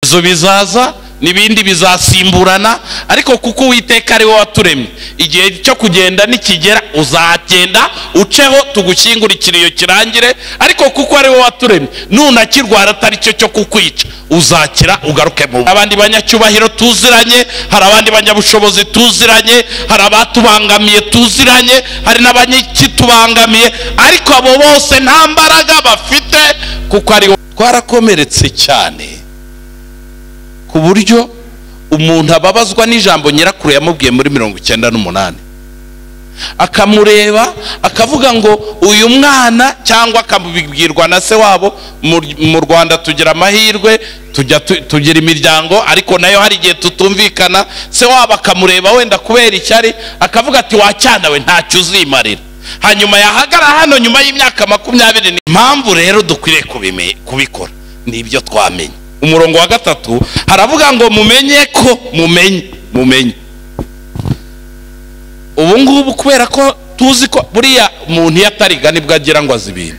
Zo bizaza n'ibindi bizasimburana, ariko kuko Uwiteka ari we waturemye, igihe cyo kugenda nikigera uzagenda uceho tugushyingura ikiriyo kirangire, ariko kuko ari we waturemye nunakirwara atari cyo cyo kukwica uzakira ugaruke mu abandi banyacyubahiro tuziranye, hari abandi banyabushobozi tuziranye, hari abatubangamiye tuziranye, hari n'abanyikitubangamiye, ariko abo bose nta mbaraga bafite kuko ari twarakomeretse cyane ku buryo umuntu ababazwa n'ijambo nyirakuru yamubwiye muri 98, akamureba akavuga ngo uyu mwana, cyangwa akamubwirwa na se wabo. Mu Rwanda tugira amahirwe, tujya tugira imiryango, ariko nayo hari igihe tutumvikana. Se wabo akamureba wenda kubera icyari, akavuga ati wacyana we ntacyo uzimarira. Hanyuma yahagara hano nyuma y'imyaka 20. Impamvu rero dukwiriye kubikora nibyo twamenye. Umurongo wa 3 haravuga ngo mumenye ko mumenye. Ubu ngubu kubera ko tuzi ko buriya umuntu yatariga nibwo agira ngo azi ibintu,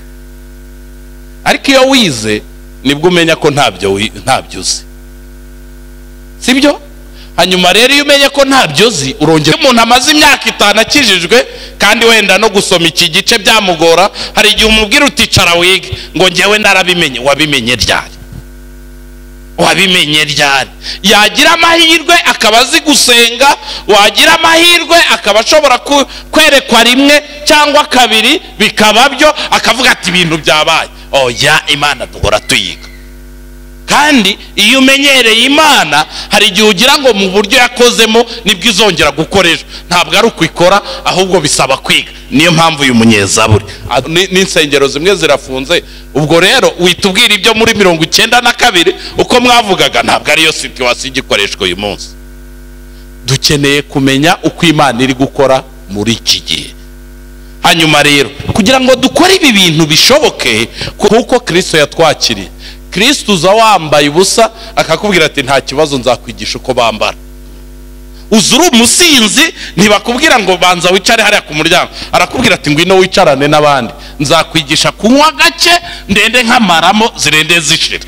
ariko iyo wize nibwo umenya ko ntabyo uzi, sibyo? Hanyuma rero iyo umenye ko ntabyo uzi urongera. Umuntu amaze imyaka 5 akijijwe kandi wenda no gusoma iki gice byamugora, hari igihe umubwira uticara wige ngo njyewe narabimenye. Wabimenye ryari? Wabimenye ryari? Yagira amahirwe akaba azi gusenga, wagira amahirwe akaba ashobora kwerekwa rimwe cyangwa kabiri bikaba byo, akavuga ati ibintu byabaye. Oya, Imana duhora tuyiga. Kandi iyo umenyereye Imana hari igihe ugira ngo mu buryo yakozemo nibwo izongera gukoresha. Ntabwo ari ukwikora, ahubwo bisaba kwiga. Niyo mpamvu uyu munyezaburi n'insengero zimwe zirafunze. Ubwo rero witubwira ibyo muri 92 uko mwavugaga, ntabwo ariyo situation igikoreshwa uyu munsi. Dukeneye kumenya uko Imana iri gukora muri iki gihe. Hanyuma rero kugira ngo dukore ibi bintu bishoboke, kuko Kristo yatwakiriye. Kristo uza wambaye ubusa akakubwira ati nta kibazo nzakwigisha uko bambara. Uza uri umusinzi ntibakubwira ngo banza wicare hariya ku muryango, arakubwira ati ngwino wicarane n'abandi, nzakwigisha kunywa gake ndende nkamaramo zirende zishira.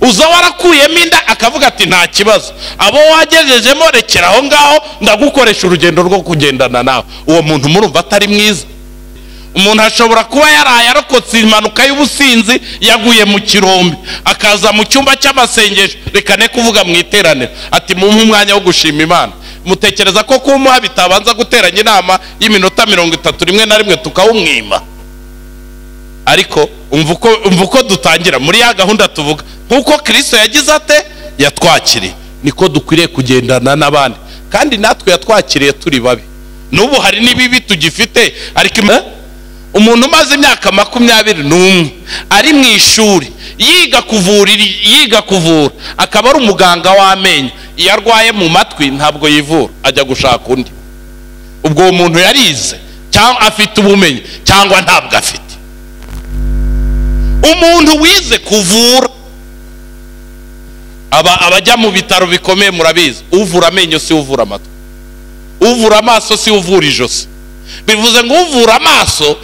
Uza warakuyemo inda akavuga ati nta kibazo, abo wagejejemo rekera aho ngaho ndagukoresha urugendo rwo kugendana nawe. Uwo muntu murumva atari mwiza? Umuntu ashobora kuba yaraye arokotse impanuka y'ubusinzi, yaguye mu kirombe, akaza mu cyumba cy'amasengesho, reka ne kuvuga mu iteraniro, ati mumpe umwanya wo gushima Imana. Mutekereza ko kumuha bitabanza guteranya inama y'iminota 30 rimwe na rimwe tukawumwima? Ariko umva uko dutangira muri ya gahunda tuvuga, nkuko Kristo yagize ate yatwakiriye, niko dukwiriye kugendana n'abandi. Kandi natwe yatwakiriye turi babi, n'ubu hari n'ibibi tugifite, ariko umuntu umaze imyaka 21 ari mu ishuri yiga kuvura, akaba ari umuganga w'amenyo, iyo arwaye mu matwi ntabwo yivura, ajya gushaka undi. Ubwo uwo muntu yarize cyangwa afite ubumenyi cyangwa ntabwo afite. Umuntu wize kuvura, abajya mu bitaro bikomeye murabizi, uvura amenyo si uvura amatwi, uvura amaso si uvura ijosi. Bivuze ngo uvura amaso,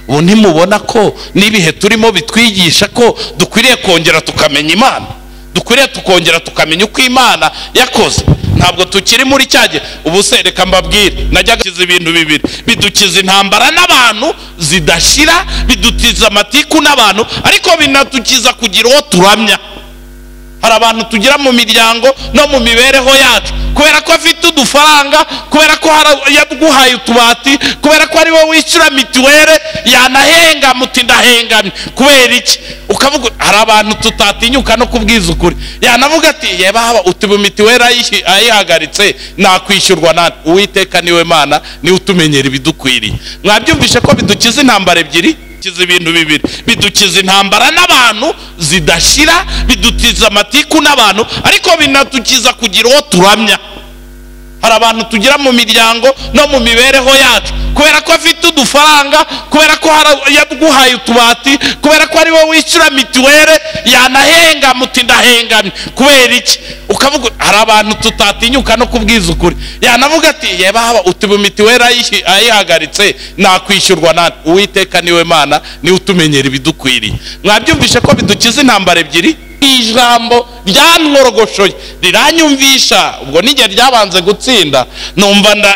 ubu ntimubona ko n'ibihe turimo bitwigisha ko dukwiriye kongera tukamenya Imana, dukwiriye tukongera tukamenya uko Imana yakoze. Ntabwo tukiri muri cyagihe. Ubu se reka mbabwire, najyaga ibintu bibiri bidukiza intambara n'abantu zidashira, bidukiza amatiku n'abantu, ariko binatukiza kugira uwo turamya. Hari abantu tugira mu miryango no mu mibereho yacu, kubera ko afite udufaranga, kubera ko yaguhaye utubati, kubera ko ari wowe wishyura mituwere, yanahenga muti ndahengamye kubera iki? Ukavuga hari abantu tutatinyuka no kubwiza ukuri, yanavuga ati yebaba utubu mituwere ayihagaritse nakwishyurwa nande? Uwiteka niwe Mana, niwe utumenyera ibidukwiriye. Mwabyumvishe ko bidukiza intambara ebyiri, bidukiza ibintu bibiri, bidukiza intambara n'abantu zidashira, bidukiza amatiku n'abantu, ariko binatukiza kugira uwo turamya. Hari abantu tugira mu miryango no mu mibereho yacu, kubera ko afite udufaranga, kubera ko yaguhaye utubati, kubera ko ari wowe wishyura mituwere, yanahenga muti ndahengamye kubera iki? Ukavuga hari abantu tutatinyuka no kubwiza ukuri, yanavuga ati yebaba utubu mituwere ayihagaritse nakwishyurwa nande? Uwiteka niwe Mana, niwe utumenyera ibidukwiriye. Mwabyumvishe ko bidukiza intambara ebyiri, Ijambo ryankorogoshoye riranyumvisha, ubwo nige ryabanze gutsinda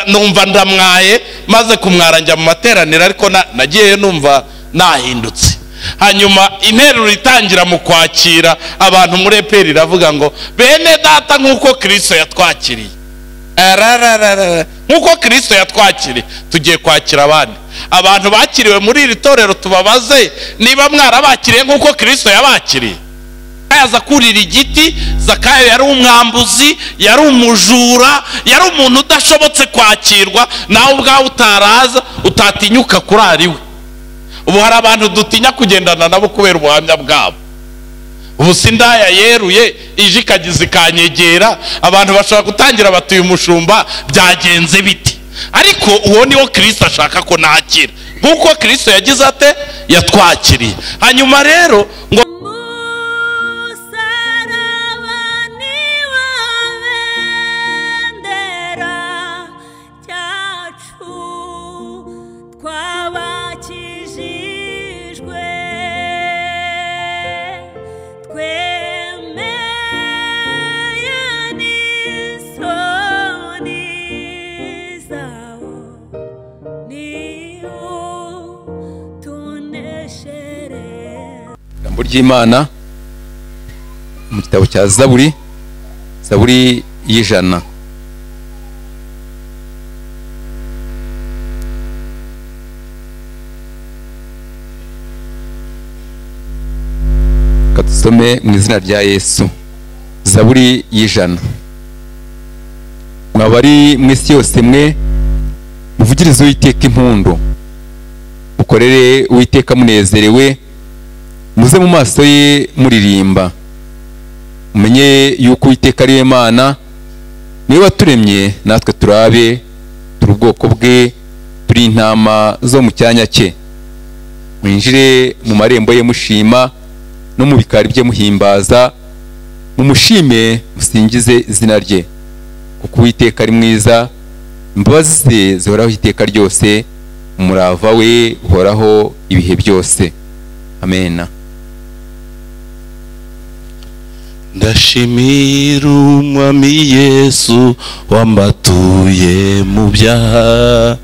numva ndamwaye, maze kumwara njya mu materaniro, ariko nagiyeyo numva nahindutse. Hanyuma interuro itangira mu kwakira abantu muri EPR iravuga ngo bene data nk'uko Kristo yatwakiriye, nk'uko Kristo yatwakiriye tugiye kwakira abandi. Abantu bakiriwe muri iri torero tubabaze niba mwarabakiriye nk'uko Kristo yabakiriye. Aza kurira igiti, Zakayo yari umwambuzi, yari umujura, yari umuntu udashobotse kwakirwa, nawe ubwawe utaraza utatinyuka kurara iwe. Ubu hari abantu dutinya kugendana nabo kubera ubuhamya bwabo. Ubu sindaya yeruye ije ikagize ikanyegera, abantu bashobora gutangira batuye umushumba byagenze biti, ariko uwo niwo Kristo ashaka ko nakira, nkuko Kristo yagize ate yatwakiriye. Hanyuma rero ngo ry'Imana mu gitabo cya Zaburi, Zaburi y'ijana. Katusome mu izina rya Yesu. Zaburi y'ijana. Mwabari mu isi yose mwe muvugirize Uwiteka impundu, mukorere Uwiteka munezerewe, muze mu maso ye muririmba. Mumenye yuko Uwiteka ari Imana, niwe waturemye natwe turabe, turi ubwoko bwe, turi intama zo mu cyanya cye. Mwinjire mu marembo ye mushima, no mu bikari bye muhimbaza, mumushime musingize izina rye, kuko Uwiteka ari mwiza, imbabazi ze zihoraho iteka ryose, umurava we uhoraho ibihe byose. Amena. Ndashimira Umwami Yesu wambatuye mu byaha,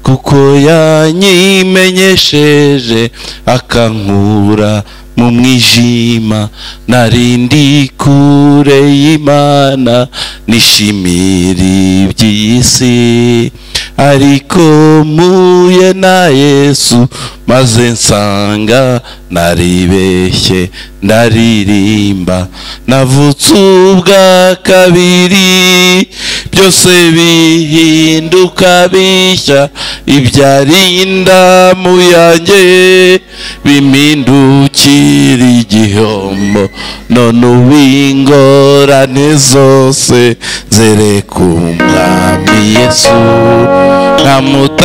kuko yanyimenyesheje akankura mu mwijima. Narindi kure y'Imana nishimira iby'isi, ariko muye na Yesu maze nsanga naribeshye ndaririmba. Navutse ubwa kabiri byose bihinduka bishya, ibyarinda mu yanjye bimindukira igihombo. None uw'ingorane zose zereka Umwami Yesu,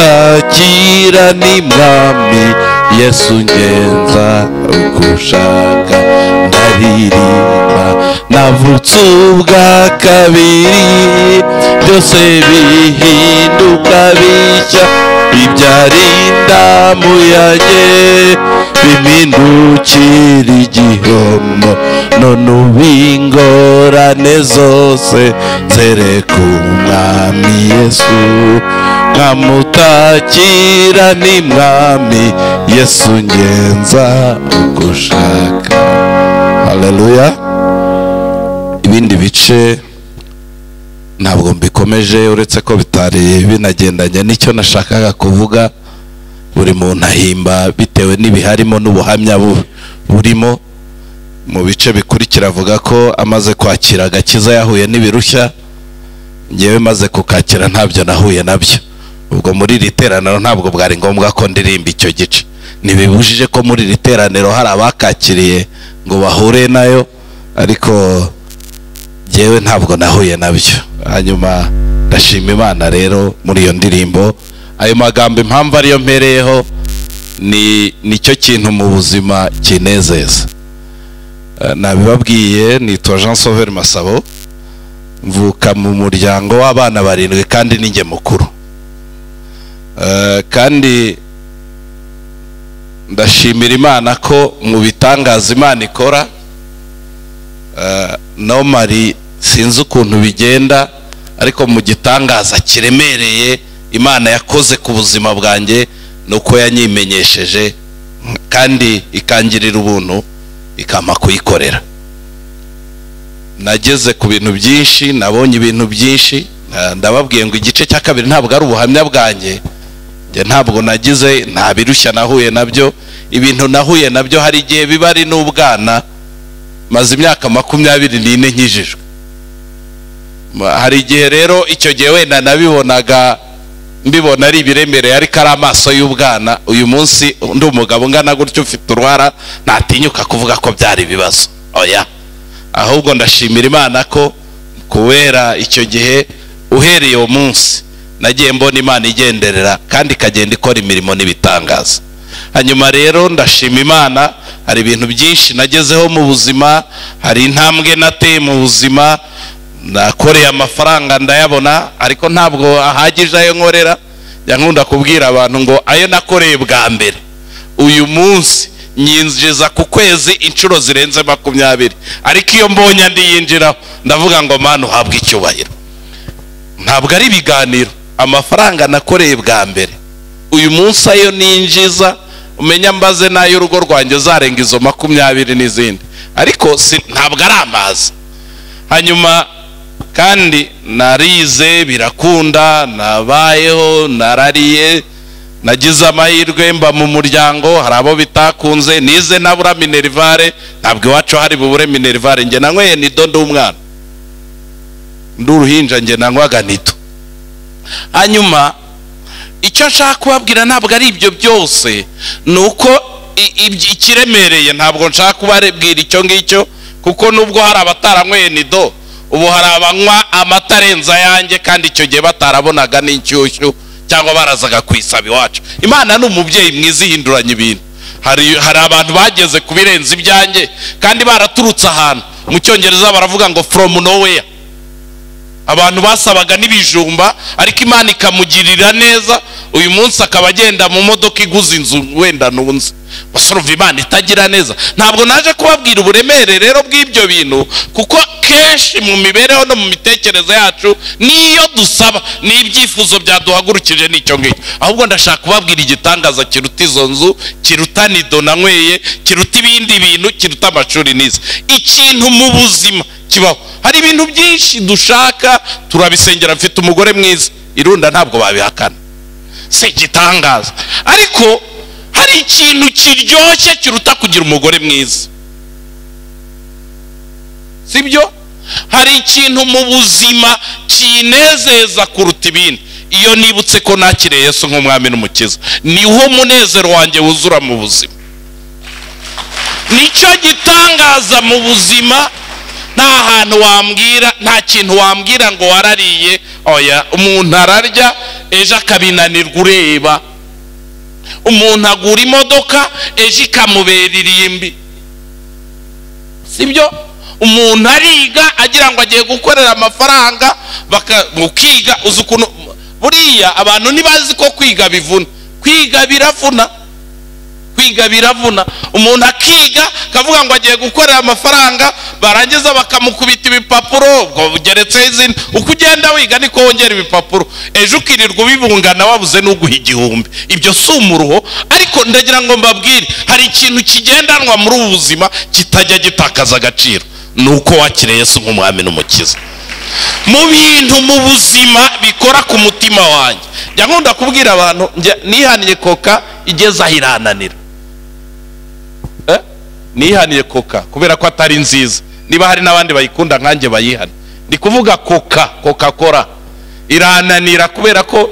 nkamutakira ni Mwami Yesu ngenza uko ushaka. Ndaririmba navutse ubwa kabiri byose bihinduka bishya, ibyarinda mu yanjye bimindukira igihombo. None uw'ingorane zose zereka Umwami Yesu, nkamutakira ni Mwami Yesu ngenza uko ushaka. Haleluya. Ibindi bice ntabwo mbikomeje, uretse ko bitari binagendanye n'icyo nashakaga kuvuga. Buri muntu ahimba bitewe n'ibiharimo n'ubuhamya burimo. Mu bice bikurikira avuga ko amaze kwakira agakiza yahuye n'ibirushya. Ngewe maze kukakira ntabyo nahuye nabyo. Ubwo muri iri teraniro ntabwo bwari ngombwa ko ndirimba icyo gice. Ntibibujije ko muri iri teraniro hari abakakiriye ngo bahure nayo, ariko ngewe ntabwo nahuye nabyo. Hanyuma ndashima Imana rero muri iyo ndirimbo. Ayo magambo impamvu ariyo mpereyeho ni nicyo kintu mu buzima kinezeza. Nabibabwiye, nitwa Jean Sauveur Masabo, mvuka mu muryango w'abana barindwi kandi ninjye mukuru. Kandi ndashimira Imana ko mu bitangaza Imana ikora, Normally sinzi ukuntu bigenda, ariko mu gitangaza kiremereye Imana yakoze ku buzima bwanjye nuko yanyimenyesheje kandi ikangirira ubuntu ikampa kuyikorera. Nageze ku bintu byinshi, nabonye ibintu byinshi. Ndababwiye ngo igice cya kabiri ntabwo ari ubuhamya bwanjye, njye ntabwo nagize, nta birushya nahuye nabyo. Ibintu nahuye nabyo hari igihe biba ari n'ubwana. Maze imyaka 24 nkijijwe. Hari igihe rero icyo gihe wenda nabibonaga mbibona ari ibiremereye, ariko ari amaso y'ubwana. Uyu munsi ndi umugabo ungana gutyo ufite uruhara, ntatinyuka kuvuga ko byari ibibazo, oya. Ahubwo ndashimira Imana ko kubera icyo gihe, uhereye uwo munsi nagiye mbona Imana igenderera kandi ikagenda ikora imirimo n'ibitangaza. Hanyuma rero ndashima Imana, hari ibintu byinshi nagezeho mu buzima, hari intambwe nateye mu buzima. Nakoreye amafaranga ndayabona, ariko ntabwo ahagije ayo nkorera. Njya nkunda kubwira abantu ngo ayo nakoreye bwa mbere, uyu munsi nyinjiza ku kwezi inshuro zirenze 20, ariko iyo mbonye andi yinjiraho ndavuga ngo Mana uhabwe icyubahiro. Ntabwo ari ibiganiro, amafaranga nakoreye bwa mbere uyu munsi ayo ninjiza, umenya mbaze n'ayo urugo rwanjye zarenga izo 20 n'izindi, ariko ntabwo ari amazi. Hanyuma kandi narize birakunda, nabayeho, narariye, nagize amahirwe mba mu muryango, hari abo bitakunze. Nize nabura minerivare, ntabwo iwacu hari bubure minerivare. Njye nanyweye nido ndi umwana, ndi uruhinja, njye nanywaga nido. Hanyuma icyo nshaka kubabwira ntabwo ari ibyo byose, ni uko ikiremereye ntabwo nshaka kubabwira icyo ngicyo, kuko nubwo hari abataranyweye nido, ubu hari abanywa amata arenze ayanjye, kandi icyo gihe batarabonaga n'inshyushyu cyangwa barazaga kwisaba iwacu. Imana ni umubyeyi mwiza, ihinduranya ibintu. Hari abantu bageze ku birenze ibyanjye kandi baraturutse ahantu, mu Cyongereza baravuga ngo from nowhere. Abantu basabaga n'ibijumba, ariko Imana ikamugirira neza, uyu munsi akaba agenda mu modoka iguze inzu wenda nunze. Basorova Imana itagira neza. Ntabwo naje kubabwira uburemere rero bw'ibyo bintu, kuko kenshi mu mibereho no mu mitekerereze yacu niyo dusaba n'ibyifuzo byaduhagurukije n'icyo ngicyo. Ahubwo ndashaka kubabwira igitangaza kiruta izo nzu, kiruta nido nanyweye, kiruta ibindi bintu, kiruta amashuri nize. Ikintu mu buzima kibaho. Hari ibintu byinshi dushaka, turabisengera. Mfite umugore mwiza, irunda ntabwo babihakana, si igitangaza. Ariko hari ikintu kiryoshye kiruta kugira umugore mwiza, sibyo? Hari ikintu mu buzima kinezeza kuruta ibindi. Iyo nibutse ko nakiriye Yesu nk'umwami n'umukiza, niho munezero wanjye wuzura mu buzima. Nicyo gitangaza mu buzima. Nta hantu wambwira, nta kintu wambwira ngo warariye, oya. Umuntu ararya ejo akabinanirwa ureba. Umuntu agura imodoka ejo ikamubera irimbi, sibyo? Umuntu ariga agira ngo agiye gukorera amafaranga, ukiga uzi ukuntu buriya abantu ntibazi ko kwiga bivuna. Kwiga biravuna, kwiga biravuna. Umuntu akiga akavuga ngo agiye gukorera amafaranga, barangiza bakamukubita ibipapuro, ubwo bugeretseho izindi. Uko ugenda wiga niko wongera ibipapuro, ejo ukirirwa ubibungana wabuze n'uguha 1000. Ibyo si umuruho, ariko ndagira ngo mbabwire, hari ikintu kigendanwa muri ubu buzima kitajya gitakaza agaciro, ni uko wakiriye Yesu nk'umwami n'umukiza. Mu bintu mu buzima bikora ku mutima wanjye, njya nkunda kubwira abantu, nihaniye koka igeze aho irananira. Nihaniye koka kubera ko atari nziza, niba hari n'abandi bayikunda nkanjye bayihane. Ndi kuvuga koka, Coca-Cola irananira kubera ko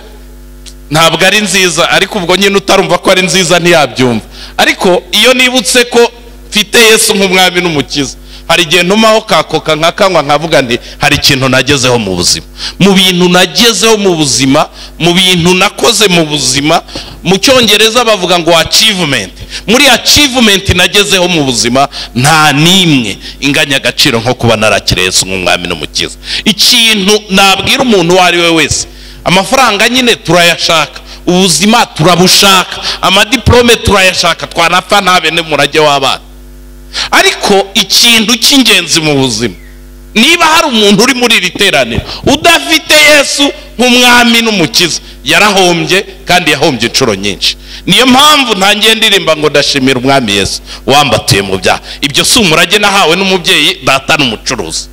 ntabwo ari nziza, ariko ubwo nyine utarumva ko ari nziza ntiyabyumva. Ariko iyo nibutse ko mfite Yesu nk'umwami n'umukiza, hari igihe ntumaho ka koka nkakanywa nkavuga nti hari ikintu nagezeho mu buzima. Mu bintu nagezeho mu buzima, mu bintu nakoze mu buzima, mu Cyongereza bavuga ngo achievement. Muri achievement nagezeho mu buzima nta nimwe inganya agaciro nko kuba narakiriye Yesu nk'umwami n'umukiza. Ikintu nabwira umuntu uwo ari we wese, amafaranga nyine turayashaka, ubuzima turabushaka, amadiplome turayashaka, twanapfa ntabe n'umurage w'abana. Ariko ikintu cy'ingenzi mu buzima, niba hari umuntu uri muri iri teraniro udafite Yesu nk'umwami n'umukiza, yarahombye kandi yahombye inshuro nyinshi. Niyo mpamvu ntangiye ndirimba ngo ndashimira umwami Yesu wambatuye mu byaha. Ibyo si umurage nahawe n'umubyeyi, data n'umucuruzi.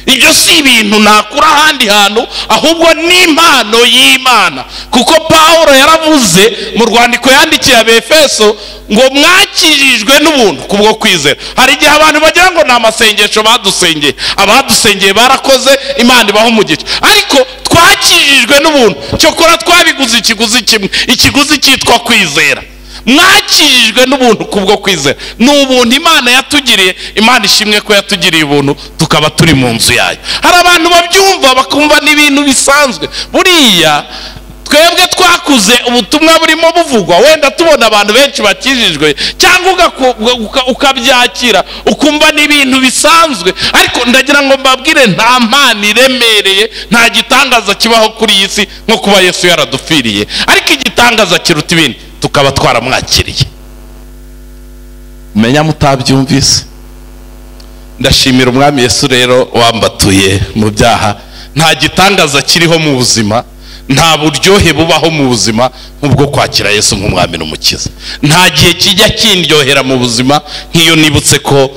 Ibyo si ibintu nakura ahandi hantu, ahubwo ni impano y'Imana. Kuko Pawulo yaravuze mu rwandiko yandikiye Abefeso ngo mwakirijwe n'ubuntu kubwo kwizera. Hari igihe abantu bagira ngo ni amasengesho badusengeye, abadusengeye barakoze, Imana ibaha umugisha, ariko twakirijwe n'ubuntu. Cyokora twabiguze ikiguzi kimwe, ikiguzi cyitwa kwizera. Mwakirijwe n'ubuntu kubwo kwizera. Ni ubuntu Imana yatugiriye. Imana ishimwe ko yatugiriye ubuntu tukaba turi mu nzu yayo. Hari abantu babyumva bakumva n'ibintu bisanzwe. Buriya twebwe twakuze ubutumwa burimo buvugwa, wenda tubona abantu benshi bakijijwe, cyangwa ukabyakira ukumva n'ibintu bisanzwe. Ariko ndagira ngo mbabwire, nta mpano iremereye, nta gitangaza kibaho kuri iyi si nko kuba Yesu yaradupfiriye. Ariko igitangaza kiruta ibindi, tukaba twaramwakiriye. Menya mutabyumvise. Ndashimira umwami Yesu rero wambatuye mu byaha. Nta gitangaza kiriho mu buzima, nta buryohe bubaho mu buzima nk'ubwo kwakira Yesu nk'umwami n'umukiza. Nta gihe kijya kindyohera mu buzima nk'iyo nibutse ko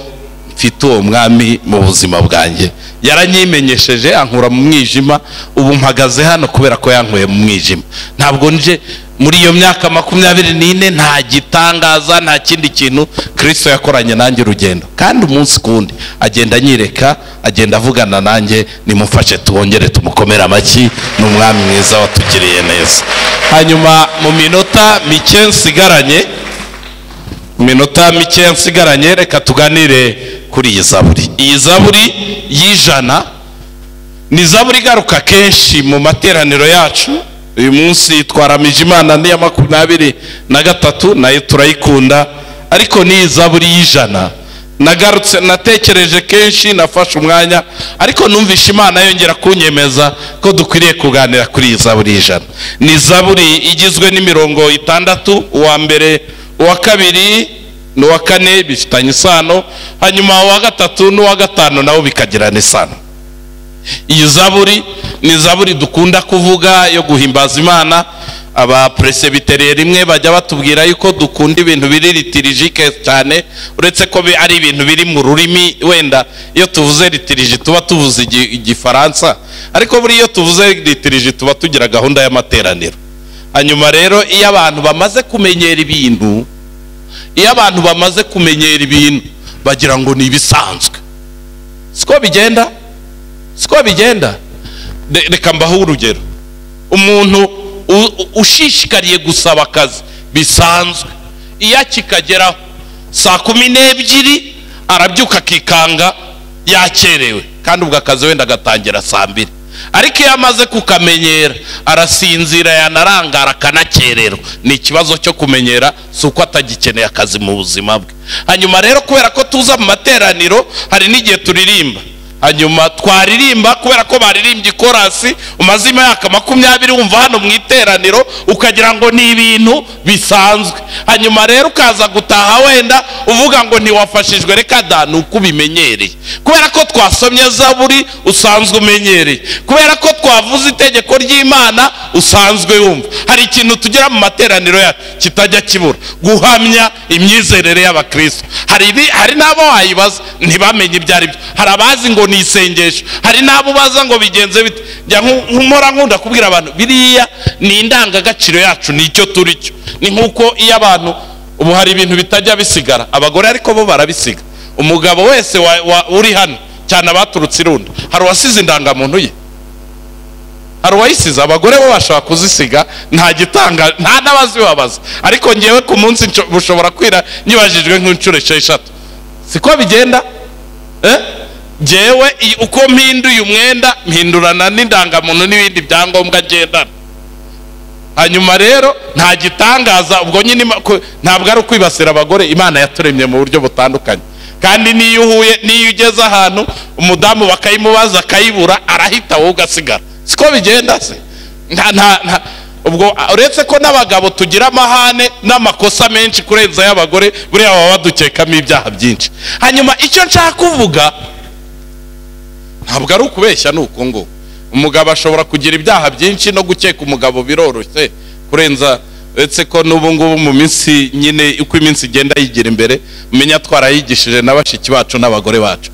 mfite uwo mwami mu buzima bwanjye. Yaranyimenyesheje ankura mu mwijima, ubu mpagaze hano kubera ko yankuye mu mwijima. Ntabwo nje muri iyo myaka 24 nta gitangaza, nta kindi kintu Kristo yakoranye nanjye urugendo. Kandi umunsi kundi agenda anyereka, agenda avugana nanjye. Nimufashe tuwongere tumukomera amashyi, ni umwami mwiza watugiriye neza. Hanyuma mu minota mike nsigaranye, reka tuganire kuri iyi zaburi. Iyi zaburi y'ijana ni zaburi igaruka kenshi mu materaniro yacu. Uyu munsi twaramije Imana ni ya 23, nayo turayikunda. Ariko ni zaburi y'ijana nagarutse, natekereje kenshi, nafashe umwanya, ariko numvishe Imana yongera kunyemeza ko dukwiriye kuganira kuri iyi zaburi y'ijana. Ni zaburi igizwe n'imirongo 6, uwa mbere, uwa kabiri n'uwa kane bifitanye isano, hanyuma uwa gatatu n'uwa gatanu nabo bikagirana isano. Iyi zaburi ni zaburi dukunda kuvuga yo guhimbaza Imana. Aba presbyteriye rimwe bajya batubwira yuko dukunda ibintu biri liturgique cyane, uretse ko ari ibintu biri mu rurimi. Wenda iyo tuvuze liturgie tuba tuvuze igifaransa, ariko buri iyo tuvuze liturgie tuba tugira gahunda y'amateraniro. Hanyuma rero iyo abantu bamaze kumenyera ibintu, bagira ngo ni ibisanzwe. Siko bigenda, Reka mbaho urugero. Umuntu ushishikariye gusaba akazi bisanzwe, iyo akikageraho saa 12 arabyuka akikanga yakerewe, kandi ubwo akazi wenda agatangira saa 2. Ariko iyo amaze kukamenyera arasinzira, yanarangara akanakererwa. Ni ikibazo cyo kumenyera, si uko atagikeneye akazi mu buzima bwe. Hanyuma rero kubera ko tuza mu materaniro, hari n'igihe turirimba, hanyuma twaririmba kubera ko baririmbye ikorasi, umaze imyaka 20 wumva hano mu iteraniro, ukagira ngo ni ibintu bisanzwe. Hanyuma rero ukaza gutaha wenda uvuga ngo ntiwafashijwe. Reka da, ni uko ubimenyereye. Kubera ko twasomye zaburi usanzwe umenyereye, kubera ko twavuze itegeko ry'Imana usanzwe wumva. Hari ikintu tugira mu materaniro yacu kitajya kibura, guhamya imyizerere y'abakristo. Hari n'abo wayibaza ntibamenye ibyo ari byo. Hari abazi ngo ni isengesho, hari n'abo baza ngo bigenze bite. Njya nkora nkunda kubwira abantu, biriya ni indangagaciro yacu, ni icyo turi cyo. Ni nkuko iyo abantu ubu hari ibintu bitajya bisigara, abagore ariko bo barabisiga. Umugabo wese uri hano, cyane abaturutse irunda, hari uwasize indangamuntu ye, hari uwayisize. Abagore bo bashobora kuzisiga, nta gitanga, nta n'abazibabaza. Ariko ngewe ku munsi bushobora kwira nyibajijwe nk'inshuro 6. Siko bigenda? Jewe uko mpinduye umwenda mpindurana n'indangamuntu n'ibindi byangombwa ngendana. Hanyuma rero nta gitangaza ubwo nyine, ntabwo ari ukwibasira abagore. Imana yaturemye mu buryo butandukanye, kandi niyo uhuye, niyo ugeze ahantu umudamu bakayimubaza akayibura, arahita wowe ugasigara. Siko bigenda se? Nta Ubwo uretse ko n'abagabo tugira amahane n'amakosa menshi kurenza y'abagore, buriya baba badukekamo ibyaha byinshi. Hanyuma icyo nshaka kuvuga ntabwo ari ukubeshya, ni uko ngo umugabo ashobora kugira ibyaha byinshi, no gukeka umugabo biroroshye kurenza. Uretse ko n'ubu ngubu mu minsi nyine uko iminsi igenda yigira imbere, umenya twarayigishije na bashiki bacu n'abagore bacu.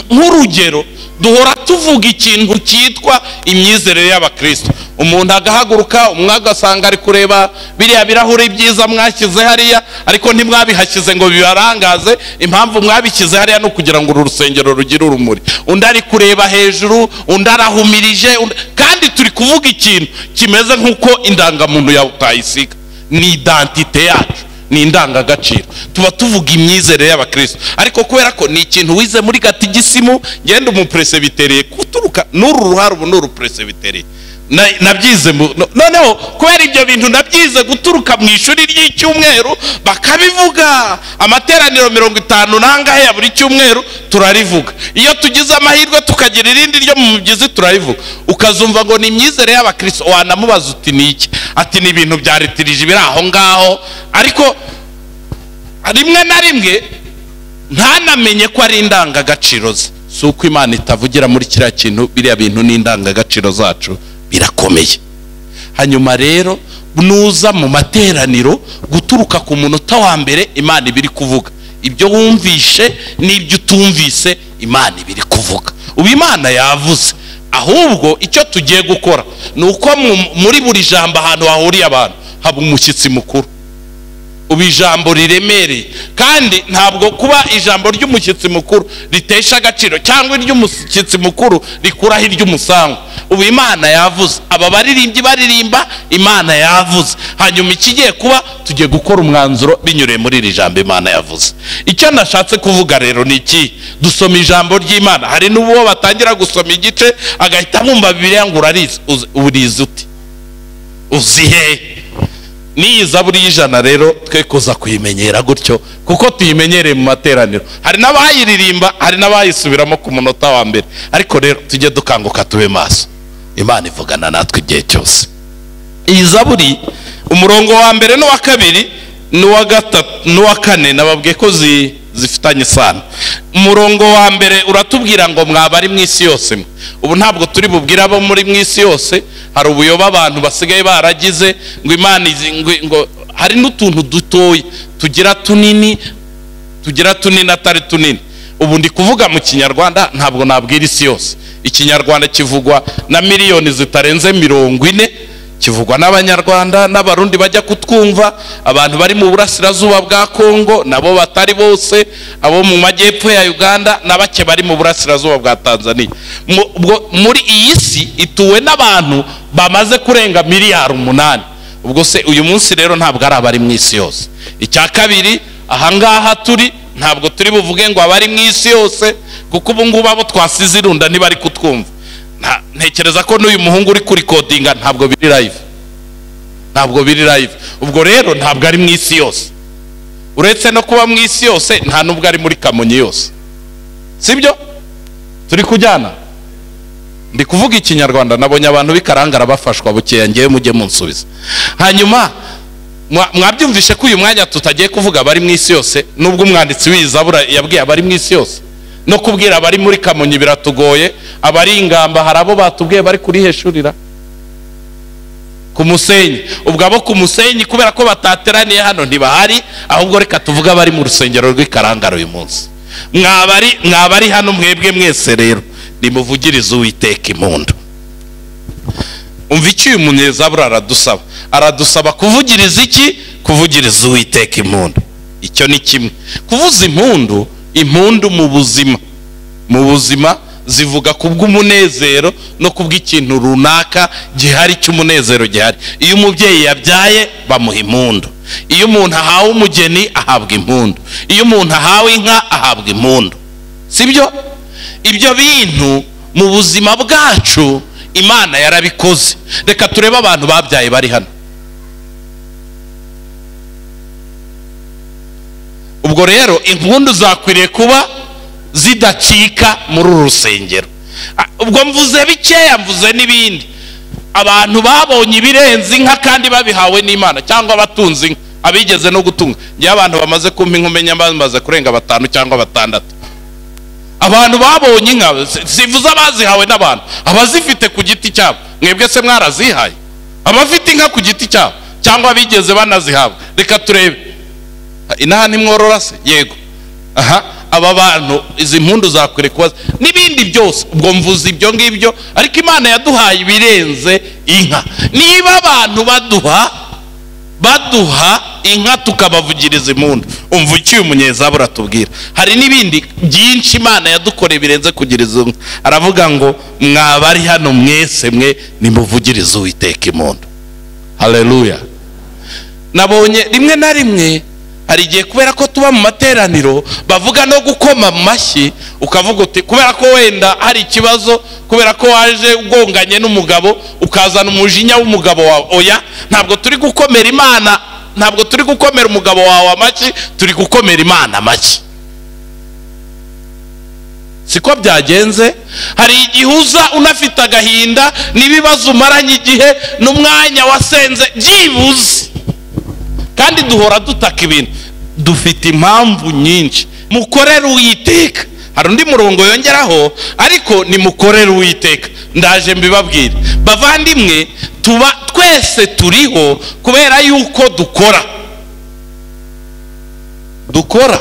Nk'urugero, duhora tuvuga ikintu cyitwa imyizerere y'abakristo. Umuntu agahaguruka, umwe agasanga ari kureba biriya birahuri byiza mwashyize hariya, ariko ntimwabihashyize ngo bibarangaze. Impamvu mwabishyize hariya ni ukugira ngo uru rusengero rugire urumuri. Undi ari kureba hejuru, undi arahumirije, kandi turi kuvuga ikintu kimeze nk'uko indangamuntu yawe utayisiga. Ni identite yacu, ni indangagaciro. Tuba tuvuga imyizerere y'abakristo, ariko kubera ko ni ikintu wize muri gatigisimu, ngenda umupresebitereye kuturuka n'uru ruhare, ubu n'uru presebitereye nabyize. Noneho kubera ibyo bintu nabyize guturuka mu ishuri ry'icyumweru, bakabivuga amateraniro 50 nangahe ya buri cyumweru turarivuga. Iyo tugize amahirwe tukagira irindi ryo mu mubyizi turarivuga. Ukazumva ngo ni imyizerere y'abakristo, wanamubaza uti ni iki? Ati ni ibintu bya liturgie biri aho ngaho. Ariko rimwe na rimwe ntanamenye ko ari indangagaciro ze. Si uko Imana itavugira muri kiriya kintu, biriya bintu ni indangagaciro zacu, birakomeye. Hanyuma rero nuza mu materaniro guturuka ku munota wa mbere, Imana ibiri kuvuga. Ibyo wumvishe n'ibyo utumvise, Imana ibiri kuvuga. Ubu Imana yavuze. Ahubwo icyo tugiye gukora ni uko muri buri jambo ahantu hahuriye abantu haba umushyitsi mukuru. Ubu ijambo riremereye, kandi ntabwo kuba ijambo ry'umushyitsi mukuru ritesha agaciro, cyangwa iry'umushyitsi mukuru rikuraho iry'umusango. Ubu Imana yavuze, aba baririmbyi baririmba, Imana yavuze. Hanyuma ikigiye kuba, tugiye gukora umwanzuro binyuriye muri iri jambo Imana yavuze. Icyo nashatse kuvuga rero ni iki? Dusoma ijambo ry'Imana. Hari n'uwo batangira gusoma igice agahita bumva Bibiliya ngo urarizi, urizi uti uzi hehe? N'iyi zaburi y'ijana rero twe kuza kuyimenyera gutyo, kuko tuyimenyereye mu materaniro. Hari n'abayiririmba, hari n'abayisubiramo ku munota wa mbere. Ariko rero tujye dukanguka tube maso. Imana ivugana natwe igihe cyose. Iyi zaburi umurongo wa mbere n'uwa kabiri n'uwa gatatu n'uwa kane nababwiye ko zifitanye isano. Umurongo wa mbere uratubwira ngo mwaba ari mu isi yose. Ubu ntabwo turi bubwira abo muri mu isi yose. Hari ubuyoba abantu basigaye baragize ngo Imana ngo hari n'utuntu dutoya tugira tunini, tugira tunini atari tunini. Ubu ndi kuvuga mu Kinyarwanda, ntabwo nabwira isi yose. Ikinyarwanda kivugwa na miliyoni zitarenze 40, kivugwa n'Abanyarwanda n'Abarundi bajya kutwumva, abantu bari mu burasirazuba bwa Kongo nabo batari bose, abo mu majyepfo ya Uganda n'abake bari mu burasirazuba bwa Tanzania. Muri iyi si ituwe n'abantu bamaze kurenga miliyari 8. Ubwo se uyu munsi rero ntabwo ari abari mu isi yose. Icya kabiri, ahangaha turi ntabwo turi buvuge ngo abari mu isi yose, kuko ubu ngubu abo twasize irunda ntibari kutwumva. Ntekereza ko n'uyu muhungu uri kurikodinga ntabwo biri live, ntabwo biri live. Ubwo rero ntabwo ari mu isi yose. Uretse no kuba mu isi yose, nta nubwo ari muri Kamonyi yose, sibyo? Turi kujyana. Ndi kuvuga Ikinyarwanda, nabonye abantu bikarangara bafashwa bukeya, ngewe mujye munsubiza. Hanyuma mwabyumvishe ko uyu mwanya tutagiye kuvuga abari mu isi yose, nubwo umwanditsi w'izabura yabwiye abari mu isi yose. No kubwira abari muri Kamonyi biratugoye, abari Ingamba hari abo batubwiye bari kuriheshurira ku Musenyi. Ubwo abo ku Musenyi kubera ko batateraniye hano ntibahari, ahubwo reka tuvuge abari mu rusengero rw'ikarangara uyu munsi. Mwabari hano mwebwe mwese rero nimuvugirize Uwiteka impundu. Umva icyo uyu munyezabura aradusaba. Aradusaba kuvugiriza iki? Kuvugiriza Uwiteka impundu. Icyo ni kimwe. Kuvuza impundu, impundu mu buzima, mu buzima zivuga kubw'umunezero no kubw'ikintu runaka gihari cy'umunezero gihari. Iyo umubyeyi yabyaye bamuha impundu. Iyo umuntu ahawe umugeni ahabwa impundu. Iyo umuntu ahawe inka ahabwa impundu. Sibyo? Ibyo bintu mu buzima bwacu Imana yarabikoze. Reka turebe abantu babyaye bari hano. Ubwo rero impundu zakwiriye kuba zidacika muri uru rusengero. Ubwo mvuze bikeya, mvuze n'ibindi. Abantu babonye ibirenze inka kandi babihawe n'Imana, cyangwa abatunze inka, abigeze no gutunga. Ngiye abantu bamaze kumpa inka umenya bamaze kurenga 5 cyangwa 6. Abantu babonye inka, sivuze abazihawe n'abantu, abazifite ku giti cyabo. Mwebwe se mwarazihaye? Abafite inka ku giti cyabo cyangwa abigeze banazihabwa? Reka turebe. Inaha ntimworora se? Yego. Aha, aba bantu izi mpundu zakwiriye kubaza n'ibindi byose. Ubwo mvuze ibyo ngibyo, ariko Imana yaduhaye ibirenze inka. Niba abantu baduha inka tukabavugiriza impundu, umva icyo uyu munyezaburi atubwira. Hari n'ibindi byinshi Imana yadukoreye birenze kugiriza inka. Aravuga ngo mwabari hano mwese mwe nimuvugirize Uwiteka impundu. Haleluya. Nabonye rimwe na rimwe hari igihe kubera ko tuba mu materaniro bavuga no gukoma amashyi, ukavuga uti kubera ko wenda hari ikibazo, kubera ko waje ugonganye n'umugabo ukazana umujinya w'umugabo wawe. Oya, ntabwo turi gukomera Imana, ntabwo turi gukomera umugabo wawe amashyi, turi gukomera Imana amashyi. Siko byagenze. Hari igihe uza unafite agahinda n'ibibazo umaranye igihe n'umwanya wasenze byibuze, kandi duhora dutaka ibintu, dufite impamvu nyinshi. Mukorere Uwiteka. Hari undi murongo yongeraho, ariko ni mukorere Uwiteka. Ndaje mbibabwire bavandimwe, tuba twese turiho kubera yuko dukora.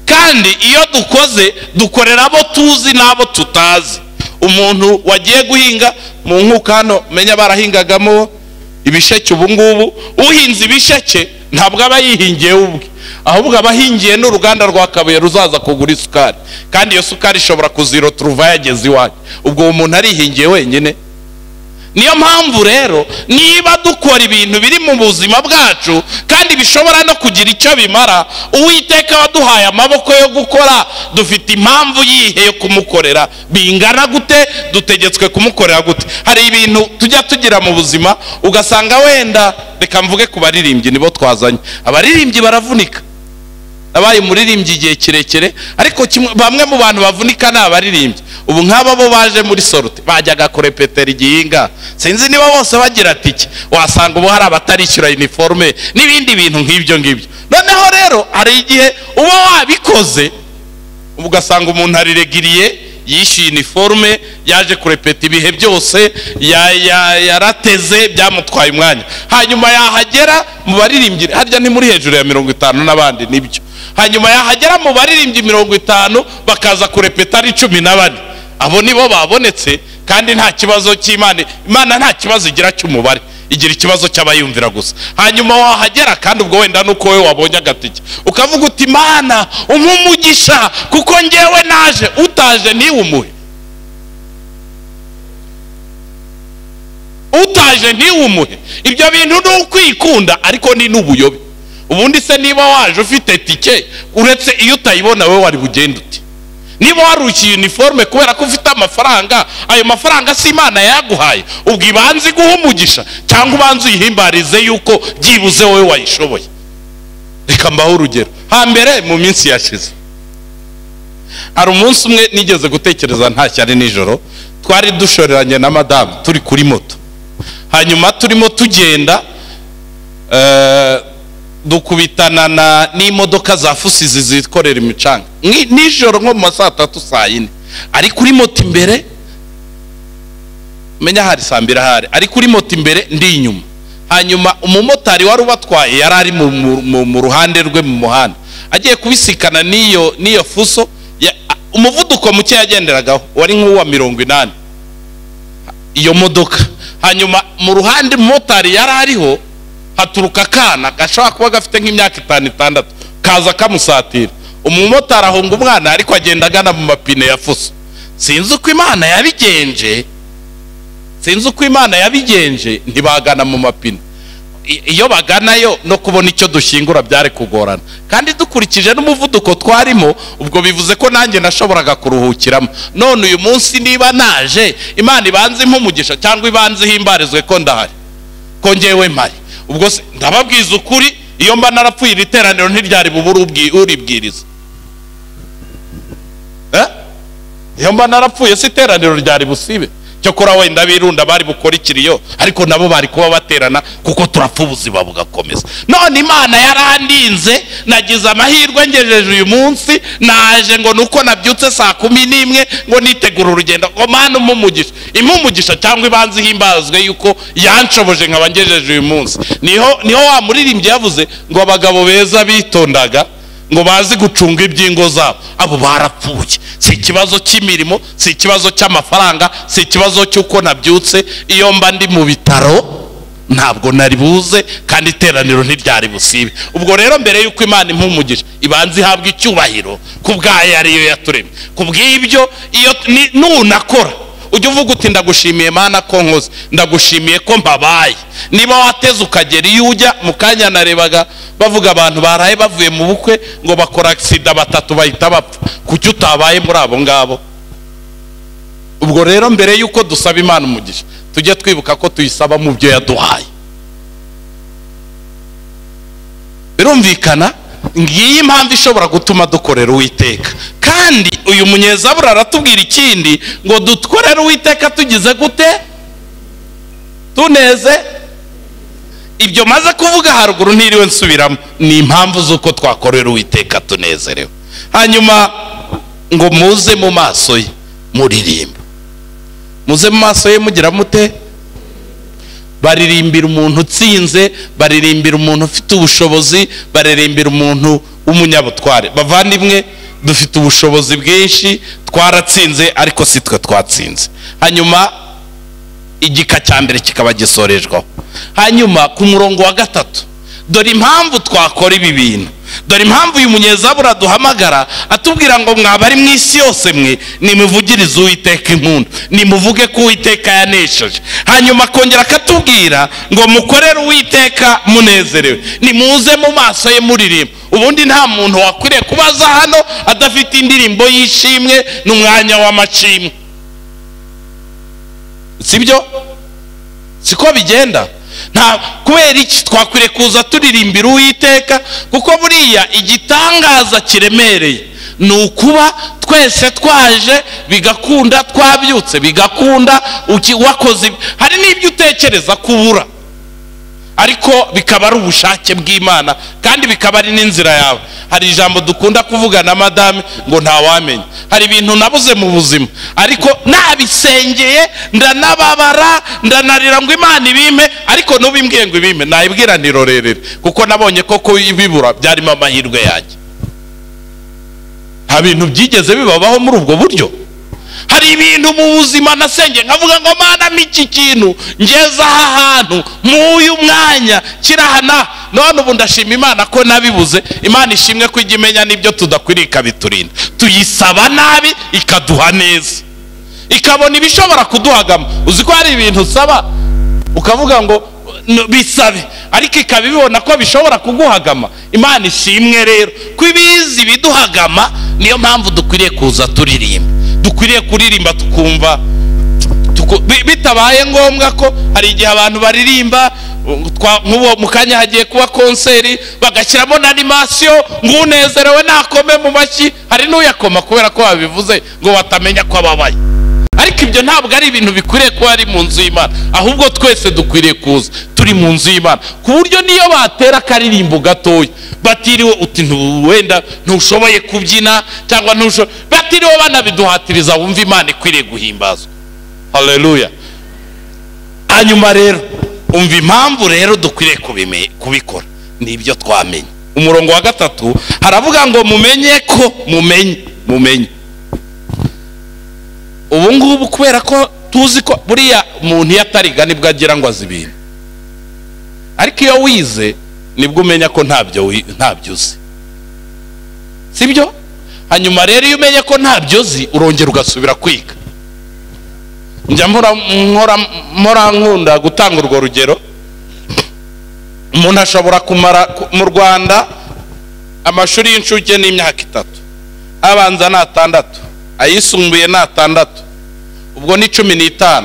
Kandi iyo dukoze dukorera abo tuzi n'abo tutazi. Umuntu wagiye guhinga mu nkuka hano, menya barahingagamo ibisheke. Ubu ngubu uhinze ibisheke ntabwo aba yihingiye ubwe, ahubwo aba ahingiye n'uruganda rwa Kabuye ruzaza kugura isukari, kandi iyo sukari ishobora kuziro turuva yageze iwanyu. Ubwo uwo muntu arihingiye wenyine. Niyo mpamvu rero niba dukora ibintu biri mu buzima bwacu kandi bishobora no kugira icyo bimara, Uwiteka waduhaye amaboko yo gukora, dufite impamvu yihe yo kumukorera. Bingana gute? Dutegetswe kumukorera gute? Hari ibintu tujya tugira mu buzima ugasanga wenda, reka mvuge ku baririmbyi, nibo twazanye. Abaririmbyi baravunika. Abaye umuririmbyi igihe kirekire, ariko bamwe mu bantu bavunika ni abaririmbyi. Ubu nk'aba bo baje muri sorute bajyaga kurepetera igihinga, sinzi niba bose bagira tike, wasanga ubu hari abatarishyura uniforme n'ibindi bintu nk'ibyo ngibyo. Noneho rero hari igihe uba wabikoze ugasanga umuntu ariregiriye, yishyuye uniforme, yaje kurepeta ibihe byose, yarateze, byamutwaye umwanya. Hanyuma yahagera mu baririmbyi, harya ni muri hejuru ya 50 n'abandi nibyo. Hanyuma yahagera mu baririmbyi 50 bakaza kurepeta ari 14. Abo nibo babonetse, kandi nta kibazo cy'Imana. Imana nta kibazo igira cy'umubare, igira ikibazo cy'abayumvira gusa. Hanyuma wahagera kandi ubwo wenda nuko wowe wabonye agatike, ukavuga uti Imana umpe umugisha kuko ngewe naje, utaje ntiwumuhe. Utaje ntiwumuhe. Ibyo bintu ni ukwikunda, ariko ni n'ubuyobe. Ubundi se niba waje ufite tike, uretse iyo utayibona wowe wari bugende uti. Niba warukiye uniforme kubera ko ufite amafaranga, ayo mafaranga si Imana yaguhaye, ubwo ibanze iguha umugisha cyangwa ubanze uyihimbarize yuko byibuze wowe wayishoboye. Reka mbaho urugero. Hambere mu minsi yashize, hari umunsi umwe nigeze gutekereza ntashye ari nijoro, twari dushoreranye na madamu turi kuri moto. Hanyuma turimo tugenda, dukubitana n'imodoka za fusizi zikorera imicanga nijoro nko mu ma 3 saa 4. Ari kuri moto imbere, menya hari saa 2 ahari, ari kuri moto imbere ndi inyuma. Hanyuma umumotari wari ubatwaye yari ari mu ruhande rwe mu muhanda, agiye kubisikana n'iyo fuso. Umuvuduko muke yagenderagaho wari nk'uwa 80 iyo modoka. Hanyuma mu ruhande umumotari yari ariho haturuka akana gashobora kuba gafite nk'imyaka 5 6, kaza kamusatira. Umumotari ahunga umwana, ariko agenda agana mu mapine ya fuso. Sinzi uko Imana yabigenje, sinzi uko Imana yabigenje, ntibagana mu mapine. Iyo baganayo no kubona icyo dushyingura byari kugorana, kandi dukurikije n'umuvuduko twarimo, ubwo bivuze ko nanjye nashoboraga kuruhukiramo. None uyu munsi niba naje, Imana ibanze impe umugisha cyangwa ibanze ihimbarizwe ko ndahari, ko ngewe mpari. Ubwo se ndababwiza ukuri, iyo mba narapfuye iri teraniro ntiryari bubure uribwiriza. Iyo mba narapfuye si iteraniro ryari busibe. Cyokora wenda birunda bari bukora ikiriyo, ariko nabo bari kuba baterana, kuko turapfa ubuzima bugakomeza. None Imana yarandinze, nagize amahirwe ngejeje uyu munsi, naje ngo nuko nabyutse saa 11 ngo nitegura urugendo, ngo Mana umumugisha, imumugisha cyangwa ibanze ihimbazwe yuko yanshoboje nkaba ngejeje uyu munsi. Niho wa muririmbyi yavuze ngo abagabo beza bitondaga ngo bazi gucunga ibyingo zabo, abo barapfuye. Si ikibazo cy'imirimo, si ikibazo cy'amafaranga, si ikibazo cy'uko nabyutse. Iyo mba ndi mu bitaro ntabwo nari buze, kandi iteraniro ntiryari busibe. Ubwo rero mbere yuko Imana impumugisha, ibanze ihabwa icyubahiro ku bwayo ariyo yaturemye. Ku bw'ibyo iyo nunakora ujye uvuga uti ndagushimiye Mana ko nkoze, ndagushimiye ko mbabaye. Niba wateze ukagera iyo ujya, mu kanya narebaga bavuga abantu baraye bavuye mu bukwe ngo bakora accident 3 bahita bapfa, kuki utabaye muri abo ngabo? Ubwo rero mbere yuko dusaba Imana umugisha, tujye twibuka ko tuyisaba mu byo yaduhaye. Birumvikana, ngiyi impamvu ishobora gutuma dukorera Uwiteka. Kandi uyu munyezaburi aratubwira ikindi, ngo dukorere Uwiteka tugize gute? Tuneze. Ibyo maze kuvuga haruguru ntiriwe nsubiramo, ni impamvu z'uko twakorera Uwiteka tunezerewe. Hanyuma ngo muze mu maso ye muririmba. Muze mu maso ye mugira mute? Baririmbira umuntu utsinze, baririmbira umuntu ufite ubushobozi, baririmbira umuntu w'umunyabutware. Bavandimwe, dufite ubushobozi bwinshi, twaratsinze, ariko si twe twatsinze. Hanyuma igika cya mbere kikaba gisorejwaho. Hanyuma ku murongo wa 3, dore impamvu twakora ibi bintu. Dore impamvu uyu munyezaburi aduhamagara atubwira ngo mwaba ari mu isi yose mwe, nimuvugirize Uwiteka impundu, nimuvuge ko Uwiteka yanesheje. Hanyuma akongera akatubwira ngo mukorere Uwiteka munezerewe, nimuze mu maso ye muririmba. Ubundi nta muntu wakwiriye kubaza hano adafite indirimbo y'ishimwe n'umwanya w'amashimwe, sibyo? Siko bigenda. Nta kubera iki twakwiriye kuza turirimbira Uwiteka? Kuko buriya igitangaza kiremereye ni ukuba twese twaje bigakunda, twabyutse bigakunda, wakoze. Hari n'ibyo utekereza kubura, ariko bikaba ari ubushake bw'Imana, kandi bikaba ari n'inzira yawe. Hari ijambo dukunda kuvuga na madame ngo ntawamenya. Hari ibintu nabuze mu buzima, ariko nabisengeye, ndanababara, ndanarira ngo Imana ibime, ariko nubimbwiye ngo ibime nayibwira ntirorerere, kuko nabonye ko kubibura byarimo amahirwe yanjye. Nta bintu byigeze bibabaho muri ubwo buryo. Hari ibintu mu buzima nasenge nkavuga ngo Mana miki kintu ngeza aha hantu muyu mwanya kirahana. None ubu ndashima Imana ko nabibuze. Imana ishimwe ko ijya n'ibyo tudakwiriye biturinda. Tuyisaba nabi ikaduha neza, ikabona ibishobora kuduhagama. Uzi ko hari ibintu usaba ukavuga ngo bisabe, ariko ikabibona ko bishobora kuguhagama. Imana ishimwe rero ko ibizi biduhagama. Niyo mpamvu dukwiriye kuza turirimba, dukwiriye kuririmba tukumva bitabaye ngombwa ko hari igihe abantu baririmba nk'uwo mu kanya hagiye kuba konseri bagashyiramo na animation ngo unezerewe nakome mu mashyi, hari n'uyakoma kubera ko babivuze ngo batamenya ko ababaye. Ariko ibyo ntabwo ari ibintu bikwiriye kuba ari mu nzu y'Imana, ahubwo twese dukwiriye kuza turi mu nzu y'Imana, ku buryo niyo batera akaririmbo gatoya batiriwe uti wenda ntushoboye kubyina cyangwa ntushoboye, batiriwe banabiduhatiriza, wumva Imana ikwiriye guhimbazwa. Haleluya. Hanyuma rero umva impamvu rero dukwiriye kubikora, nibyo twamenye. Umurongo wa 3 haravuga ngo mumenye ko mumenye. Ubu ngubu kubera ko tuzi ko buriya umuntu iyo atariga nibwo agira ngo azi ibintu, ariko iyo wize nibwo umenya ko ntabyo uzi, sibyo? Hanyuma rero iyo umenye ko ntabyo uzi urongera ugasubira kwiga. Njya mpora nkunda gutanga urwo rugero. Umuntu ashobora kumara mu Rwanda amashuri y'incuke n'imyaka 3, abanza ni 6, ayisumbuye ni 6, ubwo ni 15.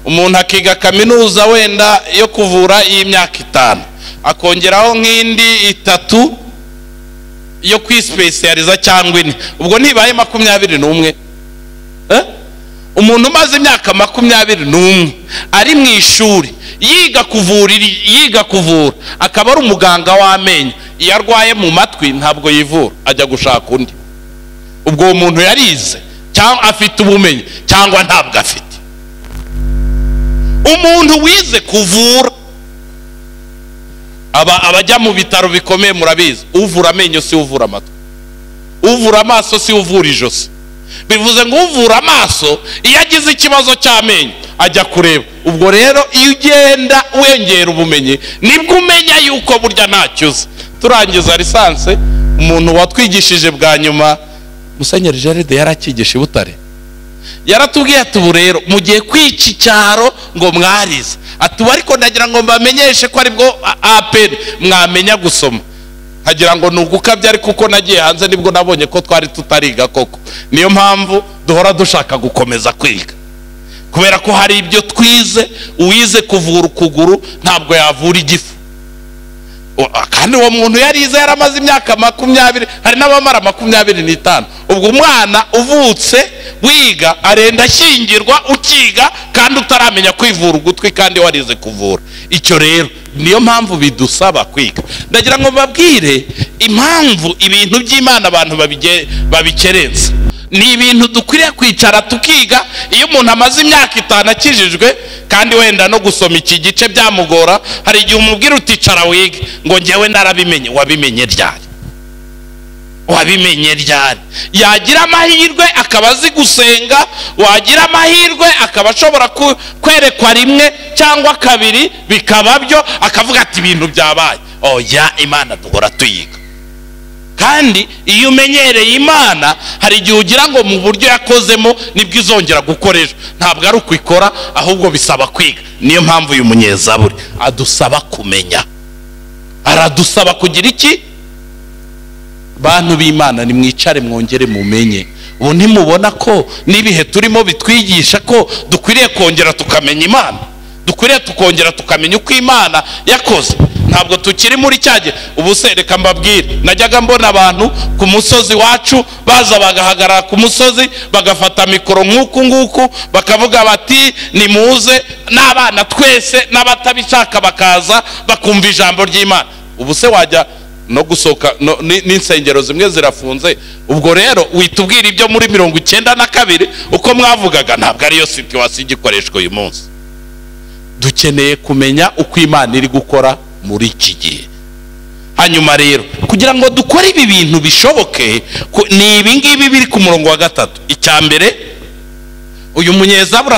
Umuntu akiga kaminuza wenda yo kuvura y'imyaka 5, akongeraho nk'indi 3 yo kwispecializa cyangwa 4, ubwo ntibaye 21. Umuntu umaze imyaka 21 ari mu ishuri yiga kuvura akaba ari umuganga w'amenyo, iyo arwaye mu matwi ntabwo yivura, ajya gushaka undi. Ubwo uwo muntu yarize cyangwa afite ubumenyi cyangwa ntabwo afite. Umuntu wize kuvura, abajya mu bitaro bikomeye murabizi, uvura amenyo si uvura amatwi, uvura amaso si uvura ijosi. Bivuze ngo uvura amaso iyo agize ikibazo cy'amenyo ajya kureba. Ubwo rero iyo ugenda wengera ubumenyi nibwo umenya yuko burya ntacyo uzi. Turangiza lisanse, umuntu watwigishije bwa nyuma Musenyeri Gerard yarakigisha i Butare, yaratubwiye ati ubu rero mugiye kwica icyaro ngo mwarize, ati ubu ariko ndagira ngo mbamenyeshe ko aribwo APR mwamenya gusoma. Nkagira ngo nugukabya, ariko uko nagiye hanze nibwo nabonye ko twari tutariga koko. Niyo mpamvu duhora dushaka gukomeza kwiga, kubera ko hari ibyo twize. Uwize kuvura ukuguru ntabwo yavura igifu, kandi uwo muntu yarize yaramaze imyaka 20, hari n'abamara 25. Ubwo umwana uvutse wiga arenda ashyingirwa ukiga kandi utaramenya kwivura ugutwi kandi warize kuvura. Icyo rero niyo mpamvu bidusaba kwiga. Ndagira ngo mbabwire impamvu ibintu by'Imana abantu babikerenza. Ni ibintu dukwiriye kwicara tukiga. Iyo umuntu amaze imyaka 5 akijijwe kandi wenda no gusoma iki gice byamugora, hari igihe umubwira uticara wige ngo njyewe narabimenye. Wabimenye ryari? Wabimenye ryari? Yagira amahirwe akaba azi gusenga, wagira amahirwe akaba ashobora kwerekwa rimwe cyangwa kabiri bikaba byo, akavuga ati ibintu byabaye. Oya, Imana duhora tuyiga. Kandi iyo umenyereye Imana hari igihe ugira ngo mu buryo yakozemo nibwo izongera gukoresha. Ntabwo ari ukwikora, ahubwo bisaba kwiga. Niyo mpamvu uyu munyezaburi adusaba kumenya, aradusaba kugira iki? Bantu b'Imana nimwicare mwongere mumenye. Ubu ntimubona ko n'ibihe turimo bitwigisha ko dukwiriye kongera tukamenya Imana, dukwiriye tukongera tukamenya uko Imana yakoze. Ntabwo tukiri muri cyage. Ubu se reka mbabwire, najyaga mbona abantu ku musozi wacu baza bagahagarara ku musozi bagafata mikoro nk'uku nguku bakavuga bati nimuze, n'abana twese n'abatabishaka bakaza bakumva ijambo ry'Imana. Ubu se wajya no gusohoka n'insengero zimwe zirafunze. Ubwo rero witubwira ibyo muri 92 uko mwavugaga, ntabwo ariyo situation igikoreshwa uyu munsi. Dukeneye kumenya uko Imana iri gukora muri iki gihe. Hanyuma rero kugira ngo dukore ibi bintu bishoboke, ni ibi ngibi biri ku murongo wa 3. Icya mbere uyu munyezaburi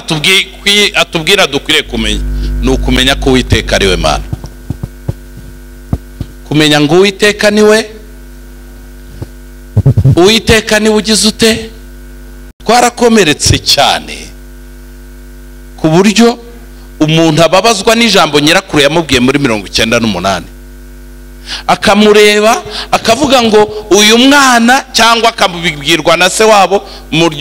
atubwira dukwiriye kumenya ni ukumenya ko Uwiteka ari we Mana. Kumenya ngo Uwiteka ni we, Uwiteka ni ugize ute. Twarakomeretse cyane ku buryo umuntu ababazwa n'ijambo nyirakuru yamubwiye muri 98, akamureba akavuga ngo uyu mwana, cyangwa akamubwirwa na se wabo.